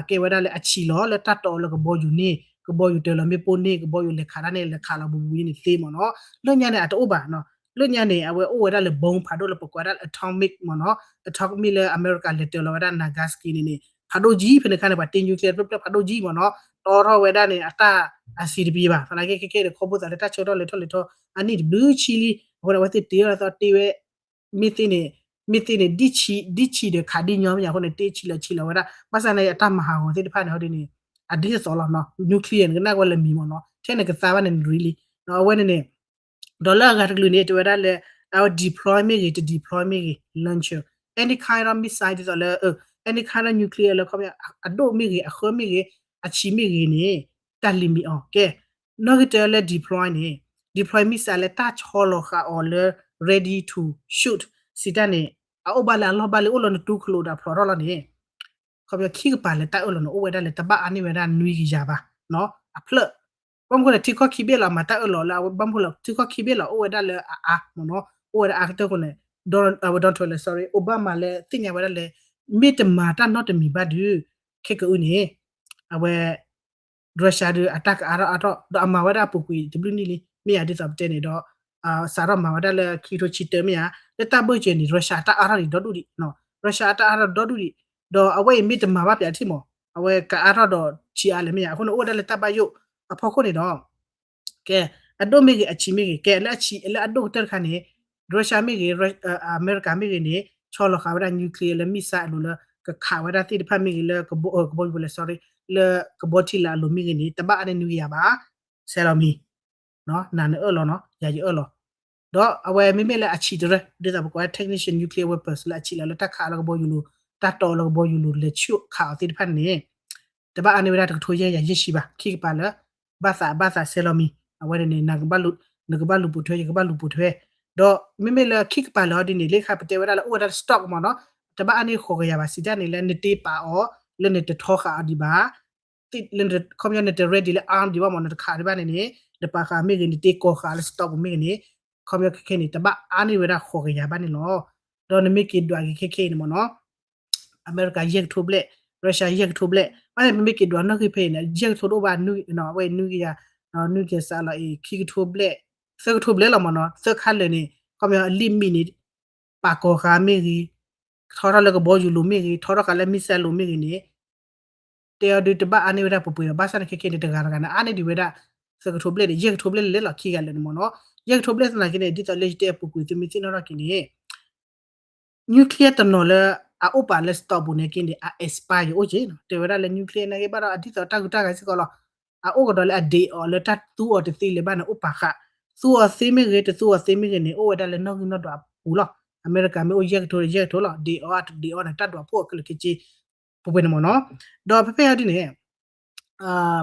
ကဲဝဲဒၣ်လၢအဆံးလီၤ လၢတၢ်တီအီၤလၢကဘီယူၤန့ၣ်, ကဘီယူၤတၢၤလီၤမ့ၣ်ပိၢ်န့ၣ်, ကဘီယူၤလဲၤခးတၢ်န့ၣ် လဲၤခးလီၤဘူးဘူးန့ၣ်သ့မ့ၢ်နီၤ, လၢညါန့ၣ် အတအိၣ်ဘၣ်နီၤ, လၢညါန့ၣ် အဝဲအိၣ်ဝဲဒၣ်လၢ bomb ဖးဒိၣ်လၢပကိးဝဲဒၣ်လၢ atomic မ့ၢ်နီၤ, atomic လၢအမဲရကၤလဲၤတၢၤလီၤဝဲဒၣ် Nagasaki န့ၣ်န့ၣ် ဖးဒိၣ်ကံ ဖဲန့ၣ်ခါန့ၣ် ပှၤတ့ nuclear တဖျၢၣ်ဖျၢၣ်ဖးဒိၣ်ကံမ့ၢ်နီၤ, တီထီၣ်ဝဲဒၣ်န့ၣ် အတၢ်အဆံးတပံၤဘၣ်, သနာ်က့ခဲခဲန့ၣ် ခီဖျိသးလၢတၢ်ဆၢထၢၣ်လဲၤထီၣ်လဲၤထီ အနံၣ်တဘျုးဆံလံ, အဃိန့ၣ် အဝဲသ့ၣ်တ့အီၤလၢသီတ့ဝဲ မ့ၢ်သ့န့ၣ်, မ့ၢ်သ့န့ၣ် ဒ်ဆံး, ဒ်ဆံးဒီးခးဒ်ညီမ့ၢ်ညါအဃိန့ၣ် တ့ဆံးလီၤဆံးလီၤဝဲဒၣ်, ဘၣ်ဆၣ်န့ၣ် အတၢ်မၤဟးဂီၤသ့ၣ်တဖၣ်န့ၣ် ဟီဒ်န့ၣ် အဒ်သိးလီၤနီၤ, nuclear န့ၣ် ကနၣ်ဝဲလၢမံၤမ့ၢ်နီၤ, ထဲန့ၣ်ကသါဘၣ်န့ၣ် နရံလံ, အဝဲန့ၣ်န့ၣ် ဒီးလၢအဂၤတကလုာ်န့ၣ် တဲဝဲဒၣ်လၢ အဝဲ deploy မ့ၢ်ဂ့ၤ, တ deploy မ့ၢ်ဂ့ၤ, launcher, any kind of missile ဒ်သိးလၢ any kind of nuclear လၢခီပညီ အဒိၣ်မ့ၢ်ဂ့ၤ, အဃၢမ့ၢ်ဂ့ၤ, အဆံးမ့ၢ်ဂ့ၤန့ၣ် တၢ် limit အီၤ, ကဲ နီၣ်ဂံၢ်တၢလၢ deploy န့ၣ် deploy missile လၢတၢ်ဆီလီၤဃာ်အီၤလၢ ready to shoot စံးတၢ်န့ၣ် အအိၣ်ဘၣ်လၢအလီၢ်ဘၣ်လံ အိၣ်လီၤနတူၢ်ခလိာ်ဒီးဖျိးထီၣ်လီၤန့ၣ်, ခီပညီခံကပၤလၢတၢ်အၢၣ်လီၤန့ၣ် အိၣ်ဝဲဒၣ်လၢ တဘၣ်အါန့ၢ်ဝဲဒၣ်နွံကယၤဘၣ် အဖျၢၣ်, ဘၣ်မနုၤဃိလဲၣ် ထံကီၢ်ခံဘ့ၣ်လီၤ မၤတၢ်အၢၣ်လီၤလၢ ဘၣ်မနုၤဃိလဲၣ် ထံကီၢ်ခံဘ့ၣ်လီၤ အိၣ်ဝဲဒၣ်လၢအအါမ့ၢ်နီၤ, အိၣ်ဝဲဒၣ်အါကတၢၢ်အဃိန့ၣ် Donald, အဝဲ Donald Trump လၢ sorry, Obama လၢသ့ၣ်ညါဝဲဒၣ်လၢ မ့ၢ်တမၤတၢ်နီတမံၤဘၣ်ဒီး ခဲကအုန့ၣ် အဝဲ Russia ဒီးအတၢ်ကအါထီၣ်အါထီၣ် ဒီးအမၤဝဲဒၣ်အပူၤကွံာ်တဘျုးနံၣ်လံ မ့ၢ်ယၤဒ်သိးပတဲန့ၣ်ဒီး စးထီၣ်မၤဝဲဒၣ်လၢခံကထိဆံတၢမ့ၢ်ယၤ လၢတၢ်ဘၢၣ်စၢၤန့ၣ် Russia အတၢ်အါထီၣ်ဒံးဒီဒူၣ်ဒံး, Russia အတၢ်အါထီၣ်ဒီဒူၣ်ဒံး, ဒီးအဝဲအံၤမ့ၢ်တမၤဘၣ်ပၠးထံၣ်မး အဝဲကအါထီၣ်ဒီးဆံးအါလဲၣ်မ့ၢ်ယၤ အဃိန့ၣ် အိၣ်ဝဲဒၣ်လၢတၢ်ဘၣ်ယိၣ်အဖီခိၣ်န့ၣ်ဒီး ကဲ အဒိၣ်မ့ၢ်ဂ့ၤ အဆံးမ့ၢ်ဂ့ၤ ကဲလၢအဆံး လၢအဒိၣ်ကတၢၢ်တခါန့ၣ် Russia မ့ၢ်ဂ့ၤ အမဲရကၤမ့ၢ်ဂ့ၤန့ၣ် ဆီလီၤဃာ်ဝဲဒၣ် nuclear လၢ missile အလိၤလၢ ကခးဝဲဒၣ်သ့ၣ်တဖၣ်မ့ၢ်ဂ့ၤ လၢကဘီ ကဘီယူၤလဲၣ် sorry လၢကဘီထံလာ်အလိၤမ့ၢ်ဂ့ၤန့ၣ် တဘၣ်အါန့ၢ်နွံကယၤဘၣ်, ဆဲးလီၤမံၤ နၤနအၢၣ်လီၤနီၤ ယၤယအၢၣ်လီၤ, ဒီးအဝဲမ့မ့ၢ်လၢအဆံးတရၢ ဒ်သိးပကိးဝဲ technician nuclear weapons လၢအဆံးလီၤလၢတၢ်ခးလၢကဘီယူၤလိၤ တၢ်တီလၢကဘီယူၤလိၤ လဲၤဆူၣ်ခးအီၤသ့ၣ်တဖၣ်န့ၣ် တဘၣ်အါန့ၢ်ဝဲဒၣ်တကထိယဲၢ်ကယၤယဲၢ်ဆံဘၣ် ခံကပၤလၢ ဘၣ်သးဘၣ်သးဆဲးလီၤမံၤ အဝဲန့ၣ်န့ၣ် နကဘၣ်လူၤပိာ်ထွဲ ယကဘၣ်လူၤပိာ်ထွဲ, ဒီးမ့မ့ၢ်လၢခံကပၤလၢဟီဒ်န့ၣ် လၢခါပတဲဝဲဒၣ်လၢအိၣ်ဝဲဒၣ်လၢ stock မ့ၢ်နီၤ, တဘၣ်အါန့ၢ်ဃိးကယၤဘၣ် စံးတၢ်န့ၣ်လၢနတ့ပာ်အီၤ လၢနတထီဃာ်အီၤဒံးဘၣ် ခီပညီနတ ready လၢ arm ဒံးဘၣ်မ့ၢ် နတခးဒံးဘၣ်န့ၣ်န့ၣ် နပာ်ဃာ်မ့ၢ်ဂ့ၤ နတ့ကီၤဃာ်လၢ stock ပူၤမ့ၢ်ဂ့ၤန့ၣ် ခီပညီခဲခဲန့ၣ် တဘၣ်အါန့ၢ်ဝဲဒၣ်ဃိးကယၤဘၣ်န့ၣ်လီၤ. ဒီးနမ့ၢ်က့ၤဒွးက့ၤခဲခဲအံၤန့ၣ်မ့ၢ်နီၤ အမဲရကၤယဲၢ်ကထိဘျဲၣ်, Russia ယဲၢ်ကထိဘျဲၣ်, ဘၣ်န့ၣ်ပမ့ၢ်က့ၤဒွးနီၣ်ဂံၢ်ဖဲအံၤန့ၣ် ယဲၢ်ကထိတအိၣ်ဘၣ် အဝဲနွံကယၤ, နွံကယၤစးလီၤအံၤ ခံကထိဘျဲၣ်, သၢကထိဘျဲၣ်လီၤမ့ၢ်နီၤ သၢခါလၢာ်န့ၣ် ခီပညီအလံာ်မံၤန့ၣ် ပာ်ကီၤဃာ်မ့ၢ်ဂ့ၤ, ထီထီၣ်လၢကဘီယူၤလိၤမ့ၢ်ဂ့ၤ, ထီထီၣ်ဃာ်လၢ missile လိၤမ့ၢ်ဂ့ၤန့ၣ် တဲအီၤဒုးတဘၣ်အါန့ၢ်ဝဲဒၣ်ပှဲၤပှဲၤဘၣ်, ဘၣ်ဆၣ်န့ၣ်ခဲခဲန့ၣ် တဂၤတဂၤန့ၣ် အါန့ၢ်ဒံးဝဲဒၣ် သၢကထိဘျဲၣ်န့ၣ် ယဲၢ်ကထိဘျဲၣ်လဲၣ်လဲၣ်လီၤ ခံဂၤလၢာ်န့ၣ်မ့ၢ်နီၤ, ယဲၢ်ကထိဘျဲၣ်သနာ်က့န့ၣ် ဒ်သိးလၢယတဲအပူၤကွံာ်သုမ့ၢ်သ့ၣ်နီၣ်ထီၣ်က့ၤန့ၣ် nuclear တနီၤလၢအအိၣ်ပာ်လၢ stock ပူၤန့ၣ်က့န့ၣ် အ expire ယအိၣ်က့နီၤ, တဲဝဲဒၣ်လၢ nuclear နာ်က့ဘၣ်ဒီးအဒ်သိးတၢ်ဂုၤတၢ်ဂၤစ့ၢ်ကီးလီၤ, အအိၣ်ကဒီးလၢအ date အီၤလၢတၢ်သူအီၤတသ့လၢၤဘၣ်န့ၣ် အိၣ်ပာ်ဃာ်, သူအီၤသ့မ့ၢ်ဂ့ၤ တသူအီၤသ့မ့ၢ်ဂ့ၤန့ၣ် အိၣ်ဝဲဒၣ်လၢနီၣ်ဂံၢ်နီၣ်ဒွးအပူၤလီၤ, အမဲရကၤမ့ၢ်အိၣ်ယဲၢ်ကထိဒီးယဲၢ်ကထိလီၤ, date အီၤ date အီၤန့ၣ် တၢ်ဒွးဖှိၣ်အကလုာ်ခဲဆ့ ပှဲၤပှဲၤန့ၣ်မ့ၢ်နီၤ, ဒီးဖဲဖဲဟီဒ်န့ၣ်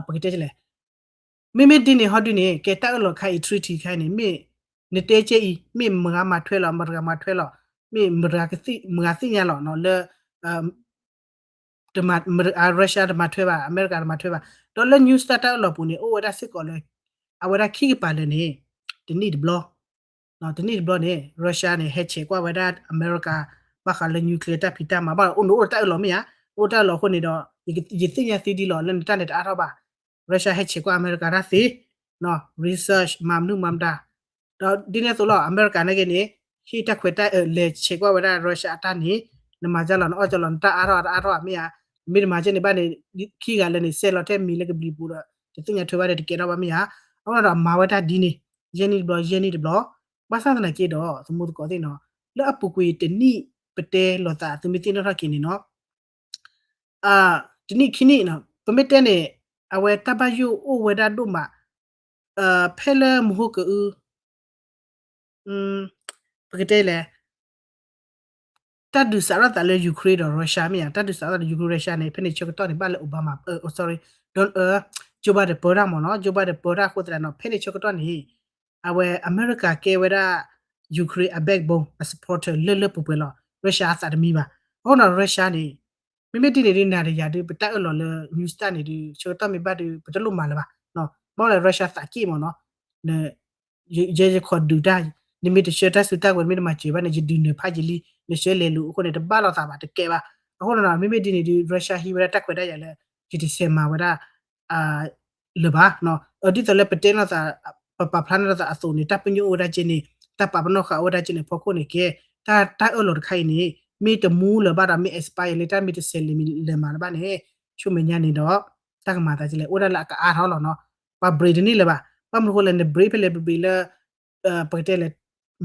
ပကတဲလဲၣ်, မ့မ့ၢ်ဒ်န့ၣ်ဟီဒ်န့ၣ် ကဲတၢ်အၢၣ်လီၤခါအံၤ treaty ခါအံၤန့ၣ် မ့ၢ်နတဲကဲအံၤ မ့ၢ်မတၤဂၤမၤထွဲလီၤ မတၤဂၤမၤထွဲလီၤ, မ့ၢ်မတၤဂၤကသ့ၣ် မတၤဂၤသ့ၣ်ညါလီၤနီၤ လၢ Russia တမၤထွဲဘၣ် အမဲရကၤ တမၤထွဲဘၣ်, ဒီးလၢ New START တၢ်အၢၣ်လီၤပူၤန့ၣ် အိၣ်ဝဲဒၣ်စ့ၢ်ကီးလၢ အဝဲဒၣ်ခံကပၤလၢာ်န့ၣ် တနံၣ်တဘျီ တနံၣ်တဘျီန့ၣ် Russia န့ၣ် ဟဲဆဲးကွၢ်ဝဲဒၣ်အမဲရကၤ ဘၣ်ဃးလၢ nuclear တၢ်ဖံးတၢ်မၤ ဘၣ်အိၣ်နအိၣ်တၢ်အၢၣ်လီၤမ့ၢ်ဧါ, အိၣ်တၢ်အၢၣ်လီၤအဃိန့ၣ်ဒီး ယသ့ၣ်ညါသ့ဒ်လီၤ လၢနတၢ်န့ၣ်တအါထီၣ်ဘၣ်, Russia ဟဲဆဲးကွၢ်အမဲရကၤတၢ်သ့ research မၤမနုၤမၤမတၤ, ဒီးဒ်န့ၣ်အသိးလီၤ အမဲရကၤန့ၣ်က့န့ၣ် ဟ့ၣ်တၢ်ခွဲးတၢ်အၢၣ် လဲၤဆဲးကွၢ်ဝဲဒၣ် Russia အတၢ်န့ၣ် နမၤကလီၤ နအီၣ်ကလီၤ နတၢ်အါထီၣ်တအါထီၣ်မ့ၢ်ဧါ, မ့ၢ်တမၤကဲန့ၣ်ဘၣ်န့ၣ် ခံဂၤလၢာ်န့ၣ် စဲးလီၤထဲမံၤလၢကဘျံးပူၤဒီး တသ့ၣ်ညါထွဲဘၣ်ဒီးတကဲထီၣ်ဘၣ်မ့ၢ်ဧါ, အဃိဒီးမၤဝဲတၢ်ဒ်န့ၣ် ယဲၢ်နံၣ်တဘျီ ယဲၢ်နံၣ်တဘျီ, ဘၣ်ဆၣ်သနာ်က့ဒီး သမူသကိးသ့ၣ်နီၤ လၢအပူၤကွံာ်တနံၣ် ပတဲလိာ်သး သုမ့ၢ်သ့ၣ်နီၣ်ထီၣ်က့ၤန့ၣ်နီၤ တနံၣ်ခံနံၣ်နီၤ ပမ့ၢ်တဲန့ၣ် အဝဲတၢ်ဘၣ်ယိၣ်အိၣ်ဝဲဒၣ်ဒိၣ်မး, ဖဲလၢမဟိကအု ပကတဲလဲၣ် တၢ်ဒုးစးထီၣ်သးလၢ Ukraine ဒီး Russia မ့ၢ်ဧါ, တၢ်ဒုးစးထီၣ်သးလၢ Ukraine Russia န့ၣ် ဖဲန့ၣ်ဆၢကတီၢ်န့ၣ် ဘၣ်လၢ Obama, အ sorry, Don, Joe Biden ပၢတၢ်မ့ၢ်နီၤ, Joe Biden ပၢတၢ်အဃိသတးဒီး ဖဲန့ၣ်ဆၢကတီၢ်န့ၣ် အဝဲအမဲရကၤကဲဝဲဒၣ် Ukraine အ backbone အ supporter လၢလၢပှဲၤပှဲၤလီၤ, Russia အသးတမံဘၣ်. အဃိနီၤ Russia န့ၣ် မ့မ့ၢ်ဒ်န့ၣ်ဒုး နၤဒီးယၤဒုး ပတၢ်အၢၣ်လီၤလၢ news တၢ်န့ၣ်ဒုး ဆၢကတီၢ်မ့ၢ်ဘၣ်ဒုး ပတလိၣ်မၤလၢၤဘၣ်. ဘၣ်လၢ Russia သးက့ၣ်မ့ၢ်နီၤ, ယဲယခီၣ်ဒုးတၢ်, နမ့ၢ်တဆှၢတၢ်စုတၢ်ကဝဲၤ မ့ၢ်တမၤစၢၤဘၣ်န့ၣ် ယဒုးနၢၤဖးယံာ်လံ, နဆှၢလဲၤလူၤအဃိန့ၣ် တဘၣ်လိာ်သးဘၣ် တကဲဘၣ်. အဃိနီၤ မ့မ့ၢ်ဒ်န့ၣ်ဒုး Russia ဟံးဝဲဒၣ်တၢ်ခွဲးတၢ်ယာ်လၢ ယတဆဲးမၤဝဲဒၣ် လၢၤဘၣ်. ဒ်သိးလၢပတဲလိာ်သး ပပာ်ဖျါန့ၢ်လိာ်သးအသိးန့ၣ် တၢ်ပညိၣ်အိၣ်ဝဲဒၣ်က့န့ၣ် တၢ်ပာ်ပနီၣ်ဃာ်အိၣ်ဝဲဒၣ်က့န့ၣ် ဖီခိၣ်န့ၣ်ကဲ တၢ်တၢ်အၢၣ်လီၤတခါအံၤန့ၣ် မ့ၢ်တမူလၢၤဘၣ်ဒီး မ့ၢ် expire လၢတၢ်မ့ၢ်တဆဲးလဲၤမံၤလဲၤမၤလၢၤဘၣ်န့ၣ် ဆူမဲာ်ညါန့ၣ်ဒီး တၢ်ကမၤသးကလဲၣ် အိၣ်ဒၣ်လၢအကအါထီၣ်လီၤနီၤ. ပှၤ break တန့ၢ်လၢၤဘၣ်. ဘၣ်မနုၤအဃိလဲၣ် န break ဖဲလဲၣ် ပ break လၢ ပကတဲလဲၣ်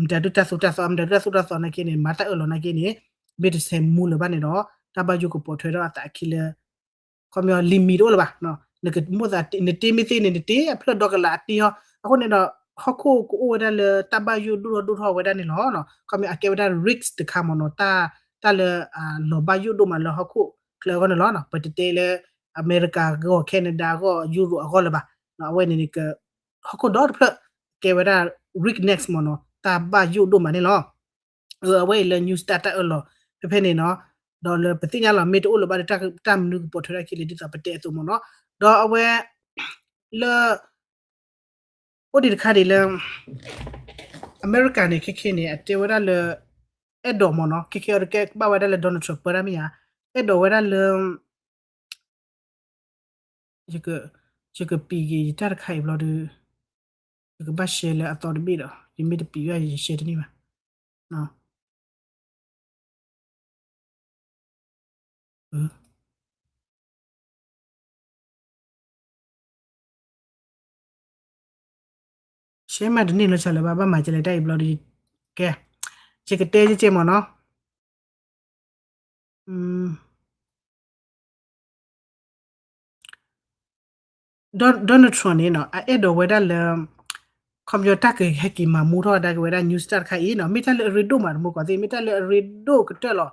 မတၤဒုၣ်တၢ်သိၣ်တၢ်သီ မတၤဒုၣ်တၢ်သိၣ်တၢ်သီနာ်က့န့ၣ် မၤတၢ်အၢၣ်လီၤနာ်က့န့ၣ် မ့ၢ်တဆဲးမူလၢၤဘၣ်န့ၣ်ဒီး တၢ်ဘၣ်ယိၣ်ကပိာ်ထွဲထီၣ်အသးအခံလၢ ခီပညီ limit တအိၣ်လၢၤဘၣ်. နကမိၣ်သး နတ့မ့ၢ်သ့န့ၣ် နတ့အဖျၢၣ်ဒီကလးအတ့ဟီ အဃိန့ၣ်ဒီး ဟီၣ်ခိၣ်ကအိၣ်ဝဲဒၣ်လၢတၢ်ဘၣ်ယိၣ်ဒိၣ်ထီၣ်ဒိၣ်ထီၣ်ဝဲဒၣ်န့ၣ်လီၤ. ခီပညီ အကဲဝဲဒၣ် risk တခါမ့ၢ်နီၤ တၢ် တၢ်လၢအလီၤဘၣ်ယိၣ်ဒိၣ်မးလၢဟီၣ်ခိၣ်ချၢအဂီၢ်န့ၣ်လီၤ. ပတတဲလၢ အမဲရကၤအဂီၢ် Canada အဂီၢ် Europe အဂီၢ်လၢၤဘၣ်. အဝဲန့ၣ်န့ၣ် ဟီၣ်ခိၣ်ဒီတဖျၢၣ် ကဲဝဲဒၣ် risk next မ့ၢ်နီၤ တၢ်ဘၣ်ယိၣ်ဒိၣ်မးန့ၣ်လီၤ. အဝဲအံၤလၢ news တၢ်တၢ်အၢၣ်လီၤ ဖဲဖဲန့ၣ်နီၤ ဒီးလၢပသ့ၣ်ညါလီၤ မ့ၢ်တအိၣ်လၢၤဘၣ်ဒီး တၢ်မနုၤကပိာ်ထွဲထီၣ်အခံလဲၣ် ဒ်သိးပတဲအသိးမ့ၢ်နီၤ ဒီးအဝဲ လၢ အိၣ်ဒံးတခါဒံးလၢ အမဲရကၤန့ၣ် ခဲခဲန့ၣ် အတဲဝဲဒၣ်လၢ အဲၣ်ဒိးမ့ၢ်နီၤ ခဲခဲအံၤတကဲဘၣ်ဝဲဒၣ်လၢ Donald Trump ပၢတၢ်မ့ၢ်ဧါ အဲၣ်ဒိးဝဲဒၣ်လၢ ယကပံးက့ၤယတၢ်တခါအံၤဘျီဒီး ယကဘၣ် share လၢအသီတဘ့ၣ်ဒီး ယမ့ၢ်တပံးဘၣ် ယ share တန့ၢ်ဘၣ်. share မးတန့ၢ်လီၤဆၣ်လၢၤဘၣ် ဘၣ်မၤကလဲၣ်တၢ်အံၤဘျီဒီး ကဲ ယကတဲကဲမ့ၢ်နီၤ Donald Trump န့ၣ်နီၤ အအဲၣ်ဒိးဝဲဒၣ်လၢ ခီပညီတၢ်ကဟဲက့ၤမၤမူထီၣ်ဝဲဒၣ်က့ၤဝဲဒၣ် news တၢ်တခါအံၤနီၤ မ့ၢ်တၢ်လၢအရ့ဒိၣ်မးတမူကီးသ့ၣ် မ့ၢ်တၢ်လၢအရ့ဒိၣ်ကတၢၢ်လီၤ.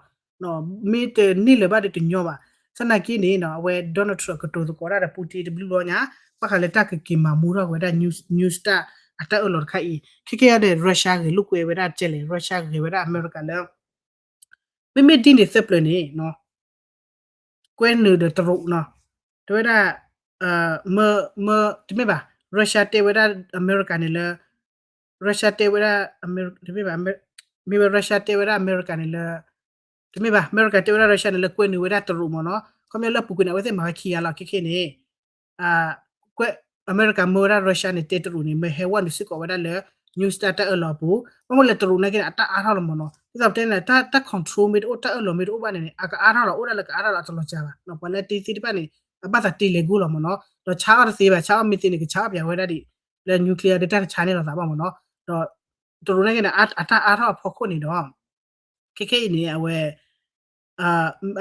မ့ၢ်တန့ၢ်လၢၤဘၣ်ဒီးတညီဘၣ်. သနာ်က့န့ၣ်နီၤ အဝဲ Donald Trump ကတိၤသကိးတၢ်ဒီး Putin တဘျုးဘျီညါ ဘၣ်ဃးလၢတၢ်ကက့ၤမၤမူထီၣ်ဝဲဒၣ် news တၢ်အတၢ်အၢၣ်လီၤတခါအံၤ ခဲကဲယၤန့ၣ် Russia ဂဲၤလိာ်ကွဲဝဲဒၣ်ကဲလဲၣ် Russia ဂဲၤဝဲဒၣ်အမဲရကၤလၢ မ့မ့ၢ်ဒ်န့ၣ်သၢပျၢၤန့ၣ်နီၤ ကွဲနုာ်ဒီးတရူးနီၤ တဲဝဲဒၣ် မ မ တမ့ၢ်ဘၣ် Russia တဲဝဲဒၣ်အမဲရကၤန့ၣ်လၢ Russia တဲဝဲဒၣ် တမ့ၢ်ဘၣ် မ့ၢ်ဝဲ Russia တဲဝဲဒၣ်အမဲရကၤန့ၣ်လၢ တမ့ၢ်ဘၣ် အမဲရကၤတဲဝဲဒၣ် Russia န့ၣ်လၢကွဲနုာ်ဝဲဒၣ်တရူးမ့ၢ်နီၤ ခီပညီလၢပူၤကွံာ်န့ၣ် အဝဲသ့ၣ်မၤဝဲခံဂၤလီၤ ခဲခဲန့ၣ် ကွဲး အမဲရကၤမၢဝဲဒၣ် Russia န့ၣ် တဲတရူးန့ၣ် မ့ၢ်ဟဲဝဲနုာ်စ့ၢ်ကီးဝဲဒၣ်လၢ news တၢ်တၢ်အၢၣ်လီၤအပူၤ ဘၣ်မနုၤလဲၣ်တရူးနာ်က့န့ၣ် အတၢ်အါထီၣ်လီၤမ့ၢ်နီၤ ဒ်သိးပတဲန့ၣ် တၢ် တၢ် control မ့ၢ်တအိၣ် တၢ်အၢၣ်လီၤမ့ၢ်တအိၣ်ဘၣ်န့ၣ်န့ၣ် အကအါထီၣ်လီၤ အိၣ်ဒၣ်လၢကအါထီၣ်လီၤ အတလီၤစှၤဘၣ် ပှၤလၢတ့သ့တဖၣ်န့ၣ် အဘၣ်သးတ့လဲၤဂိၢ်လီၤမ့ၢ်နီၤ ဒီးဆါအီၣ်တသ့ဘၣ် ဆါအီၣ်မ့ၢ်သ့န့ၣ် ကဆါအီၣ်ပၠးဝဲဒၣ်ဒံး လၢ nuclear ဒီးတၢ်တဆါန့ၣ်လီၤသးဘၣ်မ့ၢ်နီၤ ဒီး တရူးနာ်က့န့ၣ် အတၢ်အါထီၣ်အဖီခိၣ်န့ၣ်ဒီး ခဲခဲအံၤန့ၣ် အဝဲ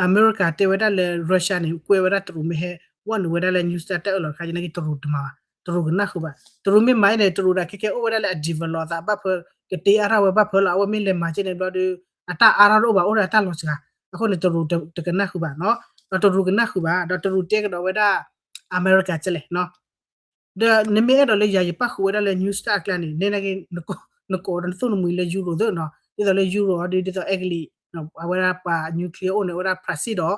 အမဲရကၤတဲဝဲဒၣ်လၢ Russia န့ၣ် ကွဲးဝဲဒၣ်တရူးမ့ၢ်ဟဲ ဝဲနုာ်ဝဲဒၣ်လၢ news တၢ်တၢ်အၢၣ်လီၤတခါ ယနာ်က့တရူးတမၤဘၣ် တရူးကနၣ်ဃုာ်ဘၣ် တရူးမ့ၢ်မၤအံၤန့ၣ် တရူးဒၣ်ခဲခဲအိၣ်ဝဲဒၣ်လၢအ develop အသးဘၣ်ဖၢ ကတ့အါထီၣ်ဝဲဘၣ်ဖၢလီၤ အဝဲမ့ၢ်လဲၤမၤက့န့ၣ်ဘျီဒီး အတၢ်အါထီၣ်တအိၣ်ဘၣ် အိၣ်ဒၣ်တၢ်လီၤစှၤ အဃိန့ၣ် တရူးတကနၣ်ဃုာ်ဘၣ်နီၤ ဒီးတရူးကနၣ်ဃုာ်ဘၣ် ဒီးတရူးတဲကဒီးဝဲဒၣ် အမဲရကၤကဲလဲၣ်နီၤ ဒီးနမ့ၢ်အဲၣ်ဒိးလၢယၤယပၣ်ဃုာ်ဝဲဒၣ်လၢ news တၢ်အကျါန့ၣ် နဲနာ်က့ နကိးဒီးနသူၣ်နမှံၤလၢ Europe သ့နီၤ ဒ်သိးလၢ Europe အီၤဒ် ဒ်သိး အဲကလံး အဝဲဒၣ်ပှၤ nuclear အိၣ်န့ၣ် အိၣ်ဝဲဒၣ် Brazil ဒီး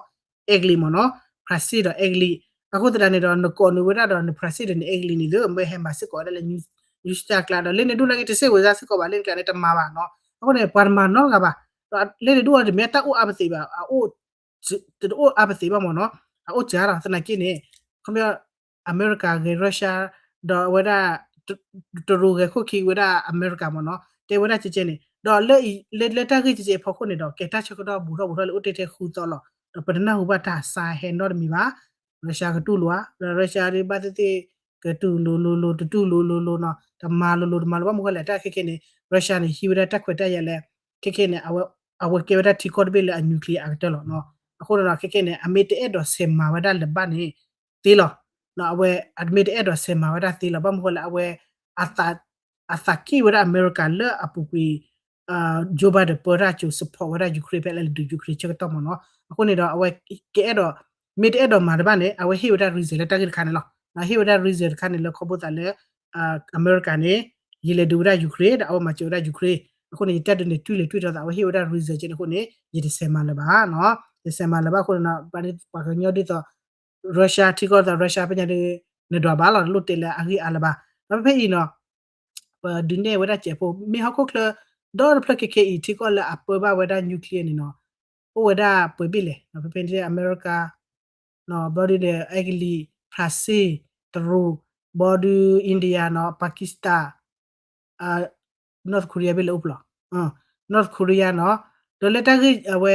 အဲကလံးမ့ၢ်နီၤ Brazil ဒီး အဲကလံး အဃိသတးန့ၣ်ဒီး နကိးနုာ်ဝဲဒၣ်ဒီးန Brazil ဒီးနအဲကလံးန့ၣ်သ့ မ့ၢ်ဟဲမၤစ့ၢ်ကီးဝဲဒၣ်လၢ news တၢ်အကျါဒီး လၢန့ၣ်ဒူၣ်နာ်က့ တစ့ၢ်ဝဲစ့ၢ်ကီးဘၣ် လၢန့ၣ်ကျါန့ၣ် တမၤဘၣ်နီၤ အဃိန့ၣ် ပှၤတမၤနီတဂၤဘၣ် ဒီးလၢန့ၣ်ဒူၣ်အီၤတမ့ၢ်တၢ်အိၣ်အါပသ့ဘၣ် အအိၣ် တအိၣ်အါပသ့ဘၣ်မ့ၢ်နီၤ အအိၣ်စှၤလီၤ သနာ်က့န့ၣ် ခီပညီ အမဲရကၤဂဲၤ Russia ဒီးအဝဲဒၣ် တရူးဂဲၤခိၣ်ခံဝဲဒၣ်အမဲရကၤမ့ၢ်နီၤ တဲဝဲဒၣ်ကဲကဲန့ၣ် ဒီးလၢ လၢတၢ်ဂ့ၢ်ကဲကဲအဖီခိၣ်န့ၣ်ဒီး ကဲတၢ်ဆၢကတီၢ်ဘူးထီၣ်ဘူးထီၣ်လၢအိၣ်တ့ၢ်ထဲဃုသီလီၤ ဒီးပတနၢ်ဟူဘၣ်တၢ်စါဟဲနီတမံၤဘၣ် Russia ကတူၢ်လိာ်ဧါ ဒီး Russia ဒ်ဘၣ်သ့ၣ်သ့ၣ် ကတူၢ်လိာ်လိၤလိၤ တတူၢ်လိာ်လိၤလိၤနီၤ တမၤလိၤလိၤတမၤလိၤဘၣ်မ့ၢ်ဃီလဲၣ် တၢ်ခဲခဲန့ၣ် Russia န့ၣ် ဟံးဝဲဒၣ်တၢ်ခွဲးတၢ်ယာ်လၢ ခဲခဲန့ၣ် အဝဲကဲဝဲဒၣ်ထံကီၢ်တဘ့ၣ်လၢအ nuclear အကတၢၢ်လီၤနီၤ အဃိဒီး ခဲခဲန့ၣ် အမ့ၢ်တအဲၣ်ဒိးဆဲးမၤဝဲဒၣ်လၢၤဘၣ်န့ၣ် သ့လီၤ အဝဲ အမ့ၢ်တအဲၣ်ဒိးဆဲးမၤဝဲဒၣ်သ့လီၤ ဘၣ်မ့ၢ်ဃီလဲၣ် အဝဲ အသး အသးက့ၣ်ဝဲဒၣ်အမဲရကၤလၢအပူၤကွံာ် Joe Biden ပၢတၢ်ကၠိ support ဝဲဒၣ် Ukraine ဖဲလၢဒုး Ukraine ဆၢကတီၢ်မ့ၢ်နီၤ. အဃိန့ၣ်ဒီး အဝဲကအဲၣ်ဒိး မ့ၢ်တအဲၣ်ဒိးမၤတဘၣ်န့ၣ် အဝဲဟ့ၣ်ဝဲဒၣ် reason လၢတၢ်ဂ့ၢ်တခါန့ၣ်လီၤ. ဟ့ၣ်ဝဲဒၣ် reason တခါန့ၣ်လၢခီဖျိသးလၢ အမဲရကၤန့ၣ် ယလဲၤဒုးဝဲဒၣ် Ukraine ဒီးအဝဲမၤစၢၤဝဲဒၣ် Ukraine အဃိန့ၣ် ယတၢ်ဒုးန့ၣ် တွံၢ်လဲၤတွံၢ်ထီသး အဝဲဟ့ၣ်ဝဲဒၣ် reason ကဲန့ၣ်အဃိန့ၣ် ယတဆဲးမၤလၢၤဘၣ်နီၤ. ယဆဲးမၤလၢၤဘၣ်အဃိန့ၣ်နီၤ ပှၤကညီဒ်သိး Russia ထံကီၢ်သး Russia ဖဲညါဒီး နဒွးဘၣ်လီၤ နလိၣ်တဲလၢအဂ့ၢ်အါလၢၤဘၣ်. ဒီးဖဲဖဲအံၤနီၤ ပဒုးနဲၣ်ဝဲဒၣ်စဲးဖိ မ့ၢ်ဟီၣ်ခိၣ်ချၢ ဒီတဖျၢၣ်ခဲခဲအံၤ ထံကီၢ်လၢအပၢဘၣ်ဝဲဒၣ် nuclear န့ၣ်နီၤ အိၣ်ဝဲဒၣ်ပှဲၤဘ့ၣ်လဲၣ်. ဖဲဖဲန့ၣ် အမဲရကၤ ဘီဒုးဒီး အဲကလံး ဖရၣ်စ့ၣ် တရူး ဘီဒုး India နီၤ Pakistan North Korea ဘ့ၣ်လၢအိၣ်ဖျီ North Korea နီၤ. ဒီးလၢတၢ်ဂ့ၢ်အဝဲ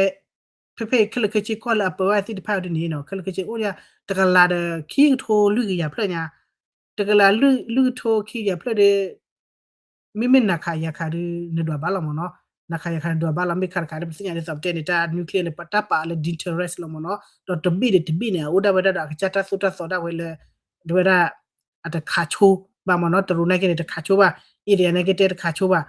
ဖဲဖဲခဲလၢာ်ခဲဆ့ကီၢ်လၢအပၢဝဲသ့ၣ်တဖၣ်ဒ်န့ၣ်နီၤ ခဲလၢာ်ခဲဆ့အိၣ်ဒၣ် တကလးဒီးခံကထိလွံၢ်ကယၤဖျၢၣ်ညါ တကလးလွံၢ်ကထိခံကယၤဖျၢၣ်ဒီး မ့မ့ၢ်နၤခးယၤခးဒီး နဒွးဘၣ်လီၤမ့ၢ်နီၤ. နၤခးယၤခးနဒွးဘၣ်လီၤ မ့ၢ်ခးတခးဒီး ပသ့ၣ်ညါဒ်သိးပတဲန့ၣ် တၢ် nuclear န့ၣ် တၢ်ပာ်အီၤလၢ dangerous လီၤမ့ၢ်နီၤ. ဒီးတဘ့ၣ်ဒီးတဘ့ၣ်န့ၣ် အအိၣ်ဒၣ်ဝဲဒၣ်ဒီးအကစၢ်တၢ်သိၣ်တၢ်သီဒၣ်ဝဲလၢ ဒ်ဝဲဒၣ် အတခးဆိဘၣ်မ့ၢ်နီၤ. တရူးနာ်က့န့ၣ် တခးဆိဘၣ် India နာ်က့တဲတခးဆိဘၣ်